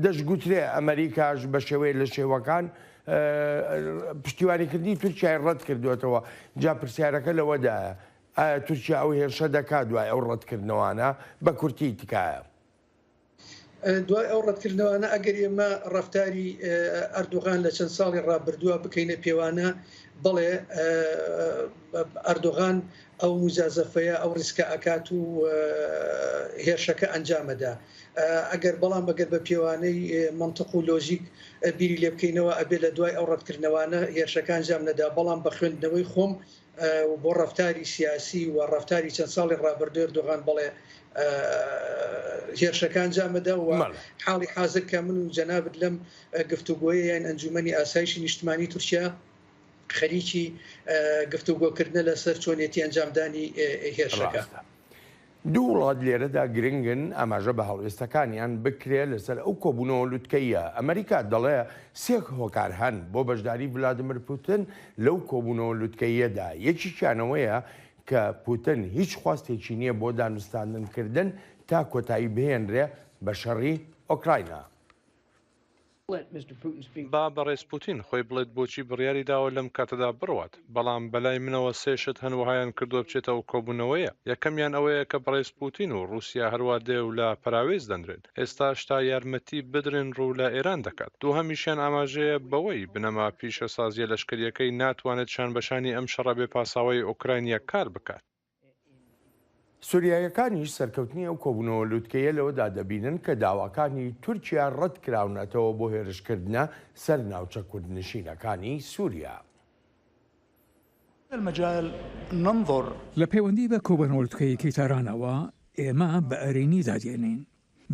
دەشگوترێ ئەمریکاش بە شێوەیە لە شێوەکان پشتیوانیکردنی تورکیای ڕەت کردووەتەوە. جا پرسیارەکە لەوەدایە، ئایا تورکیا ئەو هێرشە دەکات دوای ئەو ڕەتکردنەوانە؟ بە کورتی تکایە. دوای ئەو ڕەتکردنەوانە، ئەگەر ئێمە ڕەفتاری ئەردوغان لە چەند ساڵی ڕابردووە بکەینە پێوانە، بەڵێ، ئەردوغان ئەو مجازەفەیە، ئەو ڕیسکە ئەکات و هێرشەکە ئەنجامەدا. ئەگەر، بەڵام ئەگەر بە پێوانەی مەنتق و لۆژیک بیری لێ بکەینەوە، ئەبێ لە دوای ئەو ڕەتکردنەوانە هێرشەکە ئەنجام نەدا. بەڵام بە خوێندنەوەی خۆم، بۆ ڕەفتاری سیاسی و ڕەفتاری چەند ساڵی ڕابردوو ئەردوغان، بەڵێ، هێرشەکان جامەدا و حاڵی حاضر کە من و جەنابت لەم گفتوگۆیە یان ئەنجومەنی ئاسایشی نیشتمانی تورکیا خەریکی گفتوگۆکردنە لەسەر چۆنێتی ئەنجامدانی هێرشەکە. دوو وڵات لێرەدا گرنگن ئاماژە بە هەڵوێستەکانیان بکرێ لەسەر ئەو کۆبوونەوە لوتکەیە. ئەمریکا دەڵێ سێ هۆکار هەن بۆ بەشداری ڤلادیمیر پوتن لەو کۆبوونەوە لوتکەیەدا. یەکیشیانەوەیە کە پوتن هیچ خواستێکی نییە بۆ دانوستاندنکردن تا کۆتایی بهێنرێ بە شەڕی ئۆکراینا. با بەڕێز پوتین خۆی بڵێت بۆچی بڕیاری داوە لەم کاتەدا بڕوات، بەڵام بەلای منەوە سێ شت هەن وەهایان کردووە بچێتە ئەو کۆبوونەوەیە. یەکەمیان ئەوەیە کە بەڕێز پوتین و ڕووسیا هەروا دێ و لە پەراوێز دەنرێن. ئێستاش تا یارمەتی بدرێن ڕوو لە ئێران دەکات. دووهەمیشیان ئاماژەیە بەوەی بنەما پیشەسازیە لەشکریەکەی ناتوانێت شانبەشانی ئەم شەڕە بێ پاساوەی ئۆکراین یەککار بکات. سوریاییەکانیش سەرکەوتنی ئەو کۆبوونەوە لوتکەیە لەوەدا دەبینن کە داواکانی تورکیا ڕەتکراونەتەوە بۆ هێرشکردنە سەر ناوچە کوردنشینەکانی سوریا. المجال ننظر لە پەیوەندی بە کۆبوونەوە لوتکەیەکی تارانەوە ئێمە بە ئەرێنی دادێنین.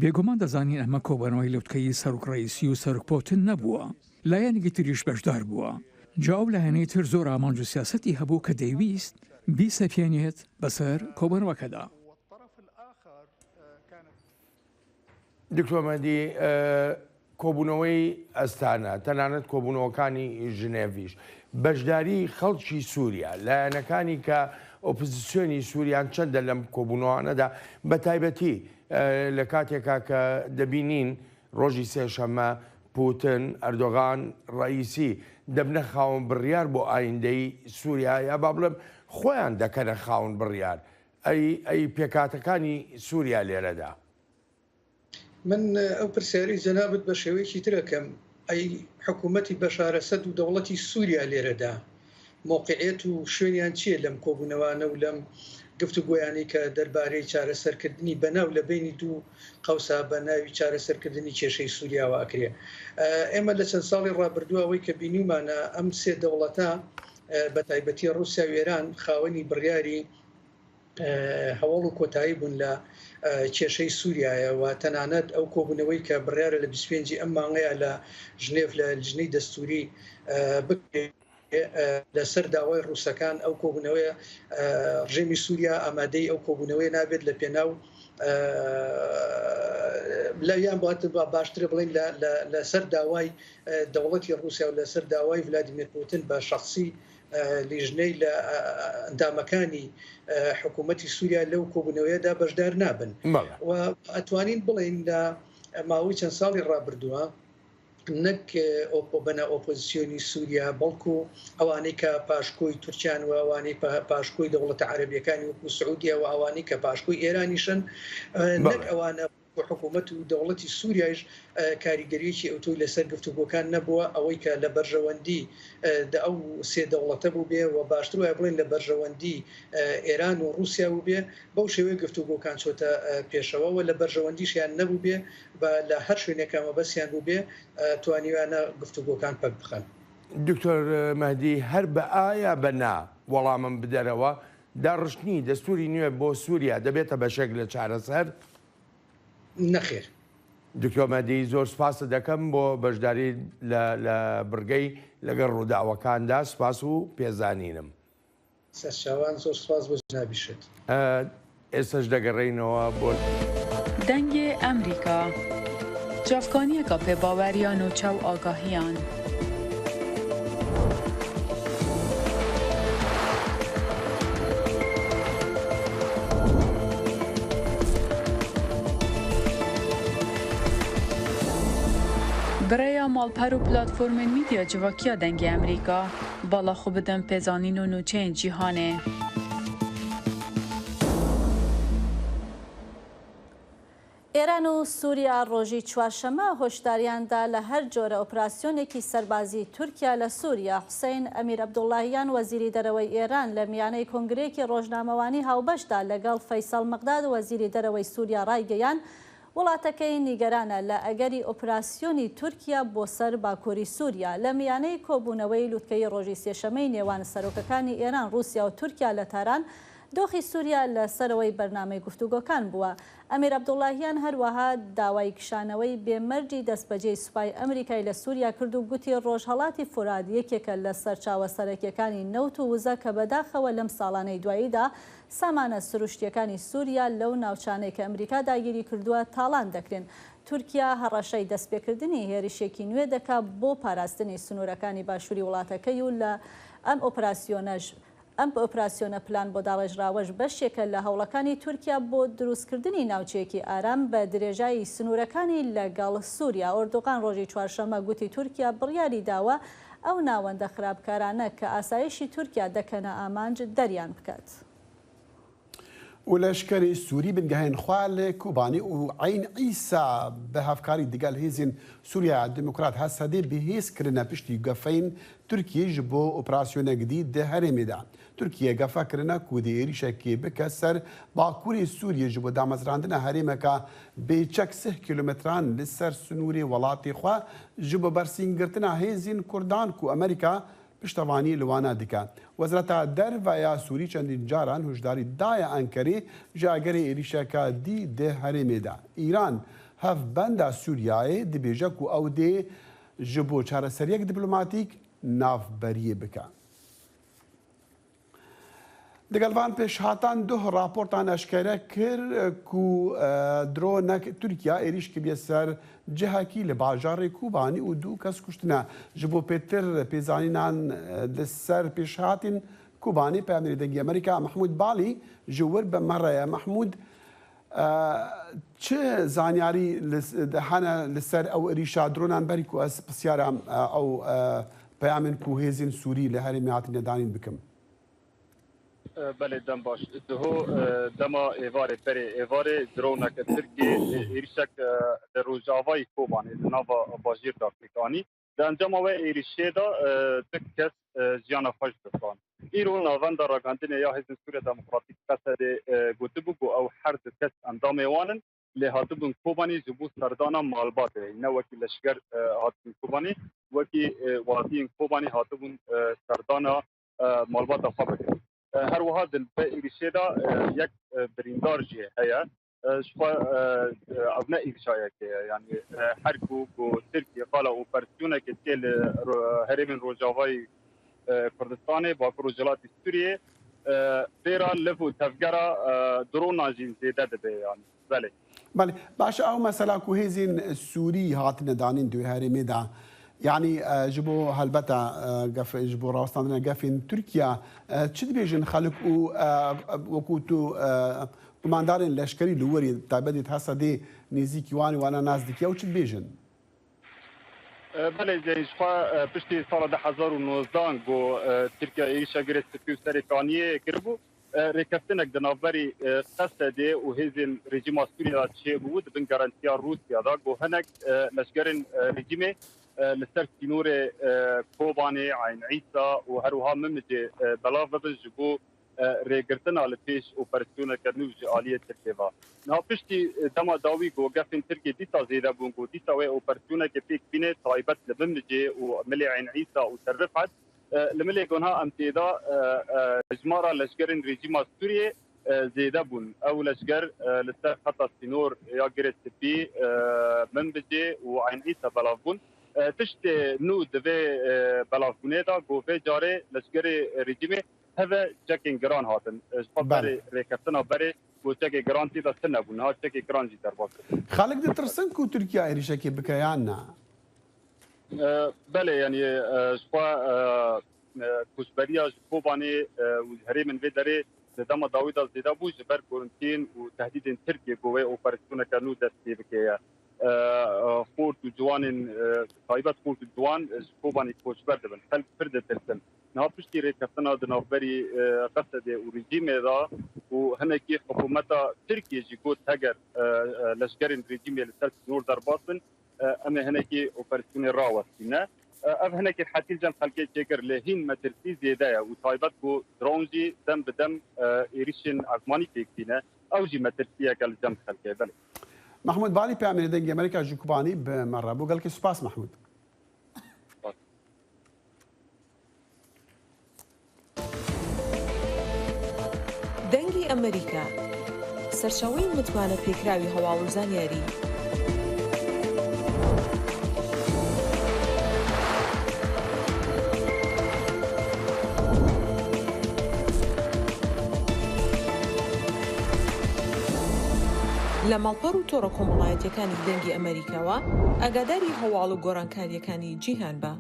بێگومان دەزانین ئەمە کۆبوونەوەی لوتکەی سەرۆک ڕەیسی و سەرۆک پۆتن نەبووە. لایەنێکی تریش بەشدار بووە. جا ئەو لایەنەی تر زۆر ئامانج و سیاسەتی هەبوو کە دەیویست بیسەپێنێت بەسەر کۆبوونەوەکەدا. دکتۆر مەهدی، کۆبوونەوەی ئەستانە، تەنانەت کۆبوونەوەکانی ژنێڤیش بەشداری خەڵکی سووریا، لایەنەکانی کە ئۆپۆزیسیۆنی سووریان چەندە لەم کۆبوونەوانەدا، بە تایبەتی لە کاتێکا کە دەبینین ڕۆژی سێشەممە پوتن، ئەردۆغان، ڕەئیسی دەبنە خاوەن بڕیار بۆ ئایندەی سووریا، یا با بڵێم خۆیان دەکەنە خاوەن بڕیار. ئەی ئەی پێکاتەکانی سووریا لێرەدا؟ من ئەو پرسیارەی جەنابت بە شێوەیەکی تر ئەکەم، ئەی حکوومەتی بەشار ئەسەد و دەوڵەتی سووریا لێرەدا مۆقیعێت و شوێنیان چییە لەم کۆبوونەوانە و لەم گفتوگۆیانەی کە دەربارەی چارەسەرکردنی بەناو لە بینی دوو قەوسا بە ناوی چارەسەرکردنی کێشەی سووریاوە ئەکرێ؟ ئێمە لە چەند ساڵی ڕابردووە ئەوەی کە بینیمانە ئەم سێ دەوڵەتە، بە تایبەتی ڕووسیا و ئێران، خاوەنی بڕیاری هەواڵ و کۆتایی بوون لە کێشەی سووریایە و تەنانەت ئەو کۆبوونەوەی کە بڕیارە لە بیست و پێنجی ئەم مانگەیە لە ژنێڤ لە لیژنەی دەستووری بکرێت، لەسەر داوای ڕووسەکان ئەو کۆبوونەوەیە ڕژێمی سووریا ئامادەی ئەو کۆبوونەوەیە نابێت لە پێناو لە یان باشترە بڵین لەسەر داوای دەوڵەتی ڕووسیا و لەسەر داوای ڤلادیمیر پوتن بە شخصی لیژنەی لە ئەندامەکانی حکوومەتی سووریا لەو کۆبوونەوەیەدا بەشدار نابن و ئەتوانین بڵێن لە ماوەی چەند ساڵی ڕابردووە نەک بەنە ئۆپۆزیسیۆنی سووریا، بەڵکو ئەوانەی کە پاشکۆی تورکیان و ئەوانەی پاشکۆی دەوڵەتە عەرەبیەکانی وەکو سعودیا و ئەوانەی کە پاشکۆی ئێرانیشن، نەک ئەوانە و حکوومەت و دەوڵەتی سووریایش کاریگەریەکی ئەوتۆی لەسەر گفتوگۆکان نەبووە. ئەوەی کە لە بەرژەوەندی ئەو سێ دەوڵەتە بوو بێ و باشتر وایە بڵێن لە بەرژەوەندی ئێران و ڕووسیا بوو بێ، بەو شێوەیە گفتوگۆکان چۆتە پێشەوە و لە بەرژەوەندیشیان نەبوو بێ و لە هەر شوێنێکە مەبەستیان بوو بێ توانیویانە گفتوگۆکان پەک بخەن. دکتۆر مەهدی، هەر بە ئایا بە نا وەڵامم بدەرەوە، داڕشتنی دەستوری نوێ بۆ سووریا دەبێتە بەشێک لە چارەسەر؟ نەخێر. دکتۆر مەهدی، زۆر سپاست دەکەم بۆ بەشداری لە بڕگەی لەگەڵ ڕووداوەکاندا. سپاس و پێزانینم. سەرچاوان، زۆر سپاس بۆ جەنابیشت. ئێستاش دەگەڕێینەوە بۆ دەنگێ ئەمریکا. جافکانیەکە پێ باوەریان و چاو ئاگاهیان. Birêya malper û platformên mîdya civakiya Dengê Emerîka, bala xwe bidin pêzanîn û nûçeyên cîhanê. ئێران و سووریا ڕۆژی چوارشەممە هۆشداریان دا لە هەر جۆرە ئۆپراسیۆنێکی سەربازی تورکیا لە سووریا. حوسەین ئەمیر عەبدوڵڵاهیان، وەزیری دەرەوەی ئێران، لە میانەی کۆنگرەیەکی ڕۆژنامەوانی هاوبەشدا لەگەڵ فەیسەڵ مەقداد، وەزیری دەرەوەی سووریا، ڕایگەیاند، وڵاتەکەی نیگەرانە لە ئەگەری ئۆپراسیۆنی تورکیا بۆ سەر باکووری سووریا. لە میانەی کۆبوونەوەی لووتکەی ڕۆژی سێشەممەی نێوان سەرۆکەکانی ئێران، ڕووسیا و تورکیا لە تاران، دۆخی سووریا لە سەرەوەی بەرنامەی گفتوگۆکان بووە. ئەمیر عەبدوڵڵاهیان هەروەها داوای کشانەوەی بێمەرجی دەستبەجێی سوپای ئەمریکای لە سووریا کرد و گوتی، ڕۆژهەڵاتی فورات یەکێکە لە سەرچاوە سەرەکیەکانی نەوت و وزە کە بەداخەوە لەم ساڵانەی دواییدا سامانە سروشتیەکانی سووریا لەو ناوچانەی کە ئەمریکا داگیری کردووە تاڵان دەکرێن. تورکیا هەڕەشەی دەستپێکردنی هێرشێکی نوێ دەکا بۆ پاراستنی سنوورەکانی باشووری وڵاتەکەی و لە ئەم ئۆپراسیۆنەش ئەم ئۆپراسیۆنە پلان بۆ داڕێژراوەش بەشێکە لە هەوڵەکانی تورکیا بۆ دروستکردنی ناوچەیەکی ئارام بە درێژایی سنوورەکانی لەگەڵ سووریا. ئۆردوغان ڕۆژی چوارشەممە گوتی تورکیا بڕیاری داوە ئەو ناوەندە خراپکارانە کە ئاسایشی تورکیا دەکەنە ئامانج دەریان بکات. û leşkerê Sûrî bingehên xwe li Kobanê û Eyn Îsa bi hevkarî digel hêzên Sûriya Demokrat, H S D, bi hêz kirine piştî gefeyên Tirkiyê ji bo operasyonek dî di herêmê de. Tirkiye gefa kirine ku dê êrîşekê bike ser bakurê Sûriyê ji bo damezrandina herêmeke bê çek sih kilometran li ser sinûrê welatê xwe ji bo bersîngirtina hêzên Kurdan ku Amerîka piştevanî li wana dike. Wezareta Derve ya Sûrî çendîn caran hişdarî daye Enkerê ji agerê êrîşeke dî di herêmê de. Îran hevbenda Sûriyayê dibêje ku ew dê ji bo çareseriyek diplomatîk navberiyê bike. Digel van pêşhatan duh raportan eşkere kir ku, e, dronek Tirkiya êrîş kiriye ser cihekî li bajarê Kobanî û du kes kuştine. Ji bo pêtir pêzanînan, e, li ser pêşhatên Kobanî, peyamnêrê Dengê Amerîka Mehmûd Balî ji wir bi me re ye. Mehmûd, e, çi zanyarî li, hene li ser ew êrîşa dronan berî ku ez pisyara, e, ew, e, peyamên ku hêzên Sûrî li herêmê hatine danîn bikim? Belê, dem baş. Diho, e, dema êvarê, berê êvarê, droneke Tirkê, e, êrîşek, e, li rojavayî Kobanê, li nava bajêr de pêk anî. Di encama wê êrîşê de, e, du kes, e, jiyana xwe ji dest dan. Îro navenda ragihandinê ya Hêzên Sûriya Demokratîk, H S D, e, gotibû ku ew her du kes endamê wan in. Lê hatibûn Kobanê ji bo serdana malbatê, ne wekî leşger, e, hatibûn Kobanê, wekî, e, welatiyên Kobanê hatibûn, e, serdana, e, malbata xwe bikin. E, her wiha di vê êrîşê de, e, yek, e, birîndar jî heye. E, ji xwe, e, e, ev ne êrîşayekê ye. Yanî, e, her ku, ku Tirkiye qala operasyonekê tê li ro-, herêmên Rojavayî, e, Kurdistanê, Bakur Rojhilatê Sûriyê, e, vêra liv û tevgera, e, dronan jî zêde dibe, yanî. Belê. Belê. Baş e, ew mesela ku hêzên Sûrî hatine danîn di wê herêmê de, yanî, e, ji bo helbeta, e, gef, ji bo rawestandina gefên Tirkiye, e, çi dibêjin xelk û, e, wekû tu, e, qumandarên leşkerî li werî, taybetî di H S D nêzîkî wan ê, wana nas dike û çi dibêjin? E, belê, Zeyn, ji xwe, e, piştî sala du hezar û nozdehan ku, e, Tirkiye êrîşa Girê Spî û Serê Kaniyê kiribû, e, rêkeftinek di navberî, e, H S D û hêzên rejîma Sûriye de çêbû, di bin garantiya Rûsya de, ku hinek, e, leşkerên, e, rejîmê, e, li ser sînorê, e, Kobanê, Eyn Îsa û her wiha Mimicê, e, belav bibin ji bo, e, rêgirtina li pêş operasyoneke nû ji aliyê Tirkiyê ve. Niha piştî, e, dema dawî ku gefên Tirkiyê dîsa zêde bûn, ku dîsa wê operasyonekê pêk bîne taybet li Mimicê û milê Eyn Îsa û Tel Rifet, e, li milê ku niha em tê de, e, e, hejmara leşkerên rejîma Sûriyê, e, zêde bûn. Ew leşker, e, li ser xeta sînor ya Girê Spî, e, Mimicê û Eyn Îsa belav bûn. E, tiştê nû di vê, e, belavbûnê de ku vê carê leşkerê rejîmê heve çekên giran hatin. Ji xwe berê rêkeftina berê ku çekê giran tê de tune bûn. Niha çekê giran jî derbas dibin. Xelk ditirsin ku Tirkiye êrîşekê bike yan na? E, belê, yanî, e, ji xwe, e, e, koçberiya ji Kobanê, e, û ji herêmên vê derê di dema dawî de zêde bû, ji ber gorintiyên û tehdîdên Tirkiyê ku wê operasyoneke nû dest pê bike ye. E, e, xort û ciwanên, e, taybet xort û ciwan, e, ji Kobanê koçber dibin. Xelk pir ditirsin. Niha piştî rêkeftina di navberî, e, Qesedê û rejîmê de û hinekî hikûmeta Tirkiyê jî got, heger, e, e, leşkerên rejîmê li ser sînor derbas bin, e, em ê hinekî operasyonê rawestîne. E, ev hinekî rehetî li cem xelkê çêkir, lê hîn metirsî zêde ye û taybet ku dron jî dem bi dem, e, êrişên ezmanî pêk tîne. Ew jî metirsiyeke li cem xelkê. Belê. Mehmûd Balî, peyamnêrê Dengê Amerîka ji Kubanî bi me re bû. Gelkî spas Mehmûd. دەنگی ئەمریکا، سەرچاوەی متمانە پێکراوی هەواڵ و زانیاری. لە ماڵپەڕ و تۆڕە کۆمەڵایەتیەکانی دەنگی ئەمریکاوە ئاگاداری هەواڵ و گۆڕانکاریەکانی جیهان بە.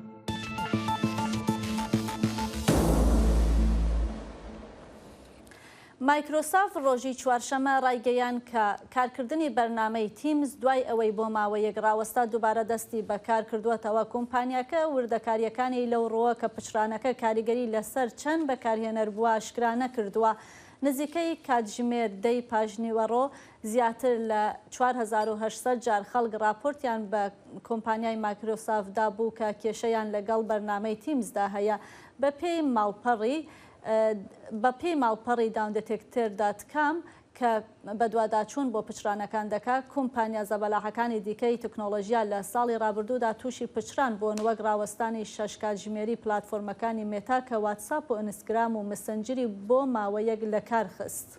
مایکرۆسافت ڕۆژی چوارشەممە ڕایگەیاند کە کارکردنی بەرنامەی تیمز دوای ئەوەی بۆ ماوەیەک ڕاوەستا، دووبارە دەستی بە کار کردووەتەوە. کۆمپانیاکە وردەکاریەکانی لەو ڕووە کە پچڕانەکە کاریگەری لەسەر چەند بەکارهێنەر بووە ئاشکرا نەکردووە. نزیکەی کاتژمێر دەی پاشنیوەڕۆ زیاتر لە چوار هەزار و هەشت سەد جار خەڵک ڕاپۆرتیان بە کۆمپانیای مایکرۆسافت دابوو کە کێشەیان لەگەڵ بەرنامەی تیمزدا هەیە. بە پێی ماڵپەڕی بە پێی ماڵپەڕی داون دێتێکتێر دات کام کە بەدواداچوون بۆ پچڕانەکان دەکات، کۆمپانیا زەبەلاحەکانی دیکەی تەکنۆلۆژیا لە ساڵی ڕابردوودا تووشی پچڕان بوون، وەک ڕاوەستانی شەش کاتژمێری پلاتفۆرمەکانی مێتا کە واتساپ و ئینستگرام و مەسەنجری بۆ ماوەیەک لەکار خست.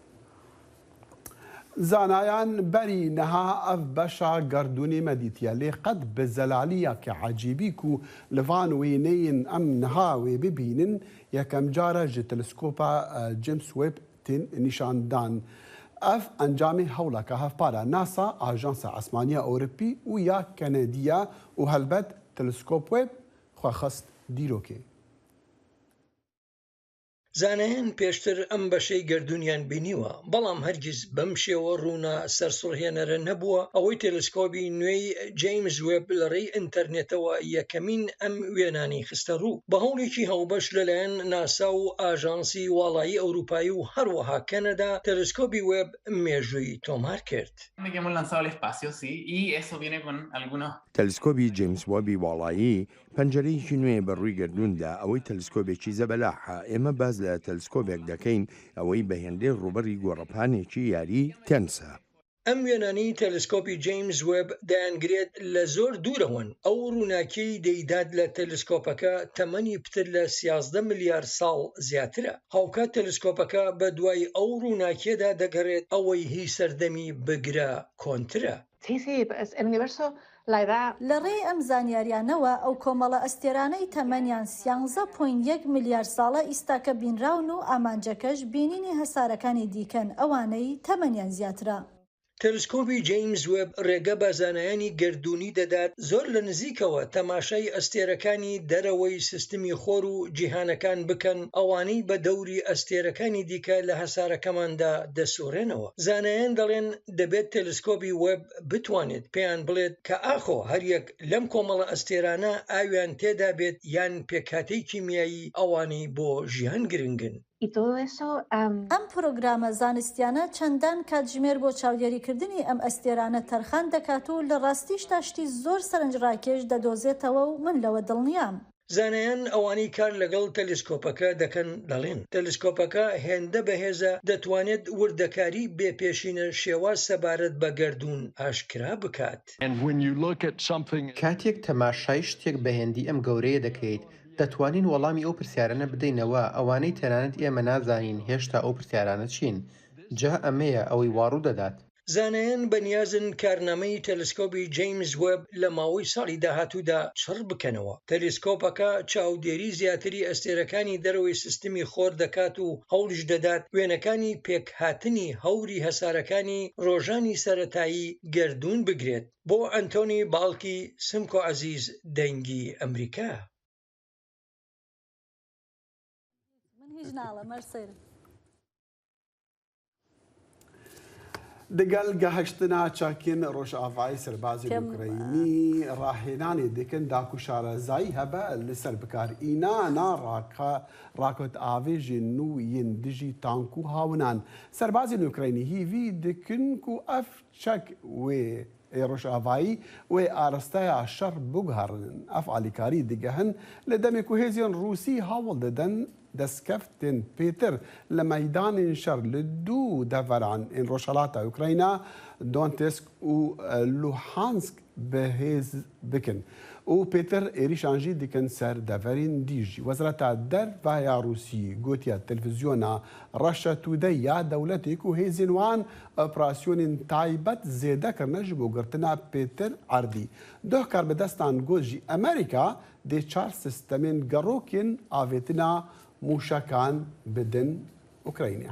زانایان بەری نەها ئەڤ بەشا گەردوونێ مەدیتیە، لێ قەت بە زەلالیا کە عەجیبی کو لڤان وێنەیێن ئەم نەها وێ ببینن یەکەم جارە ژە تەلسکۆپا جیمس وێب تێن نیشان دان. ئەڤ ئەنجامێ هەوڵەکە هەڤپارا ناسا، ئاژانسا ئاسمانیا ئەوروپی و یا کەنەدیە و هەلبەت تەلسکۆپ وێب خوەخست دیرۆکێ. زانایان پێشتر ئەم بەشەی گەردوونیان بینیوە، بەڵام هەرگیز بەم شێوە ڕوونە سەرسوڕهێنەرە نەبووە. ئەوەی تەلسکۆبی نوێی جەیمز وێب لە ڕێی ئینتەرنێتەوە یەکەمین ئەم وێنانەی خستە ڕوو. بە هەوڵێکی هاوبەش لەلایەن ناسا و ئاژانسی واڵایی ئەوروپایی و هەروەها کەنەدا، تەلسکۆبی وێب مێژووی تۆمار کرد. تەلسکۆبی جەیمس وێبی واڵایی پەنجەرەیەکی نوێیە بە ڕووی گەردووندا، ئەوەی تەلسکۆبێکی زەبەلاحە. ئێمە باس لە تەلسکۆبێک دەکەین ئەوەی بە هێندەی ڕووبەڕی گۆڕەپانێکی یاری تێنسە. ئەم وێنانەی تەلسکۆبی جەیمس وێب دەیانگرێت لە زۆر دوورەوەن. ئەو ڕووناکیەی دەیدات لە تەلسکۆپەکە تەمەنی پتر لە سیازدە ملیار ساڵ زیاترە. هاوکات تەلسکۆپەکە بە دوای ئەو ڕووناکیەدا دەگەڕێت، ئەوەی هی سەردەمی بگرە کۆنترە. لە ڕێی ئەم زانیاریانەوە ئەو کۆمەڵە ئەستێرانەی تەمەنیان سیانزە پۆینت یەک ملیار ساڵە ئیستاکە بینراون و ئامانجەکەش بینینی هەسارەکانی دیکەن ئەوانەی تەمەنیان زیاترە. تەلسکۆبی جەیمس وێب ڕێگە بە زانایانی گەردوونی دەدات زۆر لە نزیکەوە تەماشای ئەستێرەکانی دەرەوەی سیستمی خۆر و جیهانەکان بکەن، ئەوانەی بە دەوری ئەستێرەکانی دیکە لە هەسارەکەماندا دەسوڕێنەوە. زانایان دەڵێن دەبێت تەلسکۆبی وێب بتوانێت پێیان بڵێت کە ئاخۆ هەریەک لەم کۆمەڵە ئەستێرانە ئاویان تێدا بێت یان پێکهاتەی کیمیایی ئەوانەی بۆ ژیان گرنگن. ئەم پرۆگرامە زانستیانە چەندان کاتژمێر بۆ چاودێریکردنی ئەم ئەستێرانە تەرخان دەکات و لە ڕاستیشدا شتی زۆر سەرنجڕاکێش دەدۆزێتەوە و من لەوە دڵنیام. زانایان ئەوانەی کار لەگەڵ تەلسکۆپەکە دەکەن دەڵێن تەلسکۆپەکە هێندە بەهێزە دەتوانێت وردەکاری بێ پێشینە شێواز سەبارەت بە گەردوون ئاشکرا بکات. کاتێک تەماشای شتێک بە هێندی ئەم گەورەیە دەکەیت، دەتوانین وەڵامی ئەو پرسیارانە بدەینەوە، ئەوانەی تەنانەت ئێمە نازانین هێشتا ئەو پرسیارانە چین. جا ئەمەیە ئەوەی وا ڕوودەدات. زانایان بەنیازن کارنامەی تەلسکۆبی جەیمس وێب لە ماوەی ساڵی داهاتوودا چڕ بکەنەوە. تەلسکۆپەکە چاودێری زیاتری ئەستێرەکانی دەرەوەی سیستمی خۆر دەکات و هەوڵیش دەدات وێنەکانی پێکهاتنی هەوری هەسارەکانی ڕۆژانی سەرەتایی گەردوون بگرێت. بۆ ئەنتۆنی باڵکی، سمکۆ عەزیز، دەنگی ئەمریکا. من هیچ ناڵێم، مەرسەیرم. Digel gehiştina çekên Rojavayê, serbazên Ukraynî rahênanê dikin da ku şarezayî hebe li ser bikarînana raka-, rakot avêjên nû yên dijî tank û hawinan. Serbazên Ukraynî hîvî dikin ku ev çek wê ê Rojavayî wê arasteya şer biguherînin. Ev alîkarî digehin li demê ku hêzên Rûsî hewl didin destkeftên pêtir li meydanên şer li du deveran ên rojhilata Ukrayna, Donetsk û Luhansk, bi hêz bikin û pêtir êrîşan jî dikin ser deverên dî jî. Wezareta Derve ya Rûsî gotiye televîzyona Russia Today ya dewletê ku hêzên wan operasyonên taybet zêde kirine ji bo girtina pêtir erdî. Duh karbidestan got jî Amerîka dê çar sistemên gerokên avêtina mûşekan bidin Ukrayna.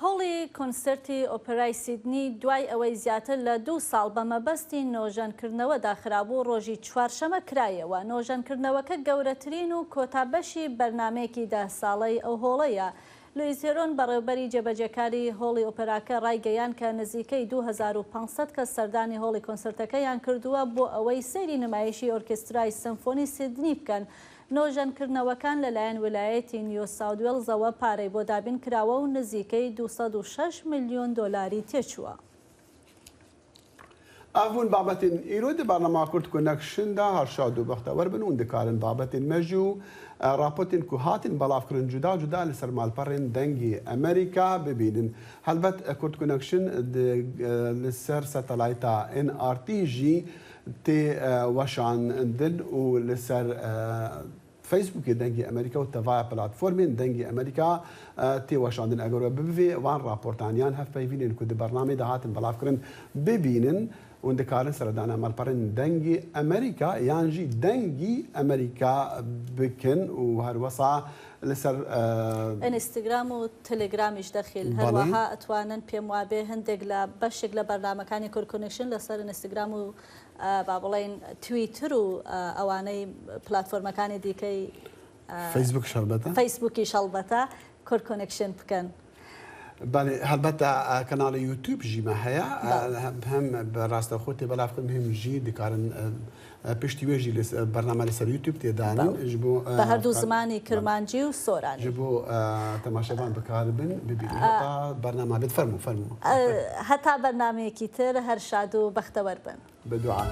هۆڵی کۆنسێرتی ئۆپێرای سیدنی دوای ئەوەی زیاتر لە دوو ساڵ بە مەبەستی نۆژەنکردنەوە داخرابوو، ڕۆژی چوارشەممە کرایەوە. نۆژەنکردنەوەکە گەورەترین و کۆتا بەشی بەرنامەیەکی دە ساڵەی ئەو هۆڵەیە. لوئیس هێرۆن، بەڕێوەبەری جێبەجێکاری هۆڵی ئۆپێراکە، ڕایگەیاند کە نزیکەی دوو هەزار و پێنج سەد کەس سەردانی هۆڵی کۆنسێرتەکەیان کردووە بۆ ئەوەی سەیری نمایشی ئۆرکێسترای سەمفۆنی سیدنی بکەن. نۆژەنکردنەوەکان لەلایەن ویلایەتی نیو ساوت وێلزەوە پارەی بۆ دابین کراوە و نزیکەی دوو سەد و شەش ملیۆن دۆلاری تێچووە. Ev bûn babetên îro di bernama Kurd Connection de. Her şad û bextewer bin hûn dikarin babetên me jî û, e, rapotên ku hatin belavkirin cuda cuda li ser malperên Dengê Amerîka bibînin. Helbet, e, Kurd Connection di, e, li ser satelayta N R T jî tê, e, weşandin û li ser, e, Facebookê Dengê Amerîka û tevaya platformên Dengê Amerîka, e, tê weşandin. Eger we bibivê van raportan yan hevpeyvînên ku di bernameyê de hatin belavkirin bibînin, hûn dikarin seredana malperên Dengê Amerîka yan jî Dengî Amerîka bikin û her wesa li ser, e، Instagram û Telegram jî dexîl. Her Belê. Weha etwanin pêm wabê hindek le beşek le bernamekani Kurd Connection li ser Instagram û, e، ba biڵێن Twitter û، e، ئەوانەی platformەکانی دیکەی، e، Facebook helbete. Facebook-iş helbete Kurd Connection bikin. Belê, helbete, e، kanalê YouTube jî me heye. E، Belê. Hem, hem bi rastexo tê belavkirin, hem jî dikarin, e، e، piştî wê jî li se-، bername li ser YouTube tê danîn. Belê. Ji bo, e، Bi her du ka-, zimanî Belê. Kirmancî û Soranî. Ji bo, e، temaşevan bikaribin, bibînin. E، Heta bername bit, fermo, fermo. E، heta bernameyekî tir, her şad û bextewer bin. Bi dua.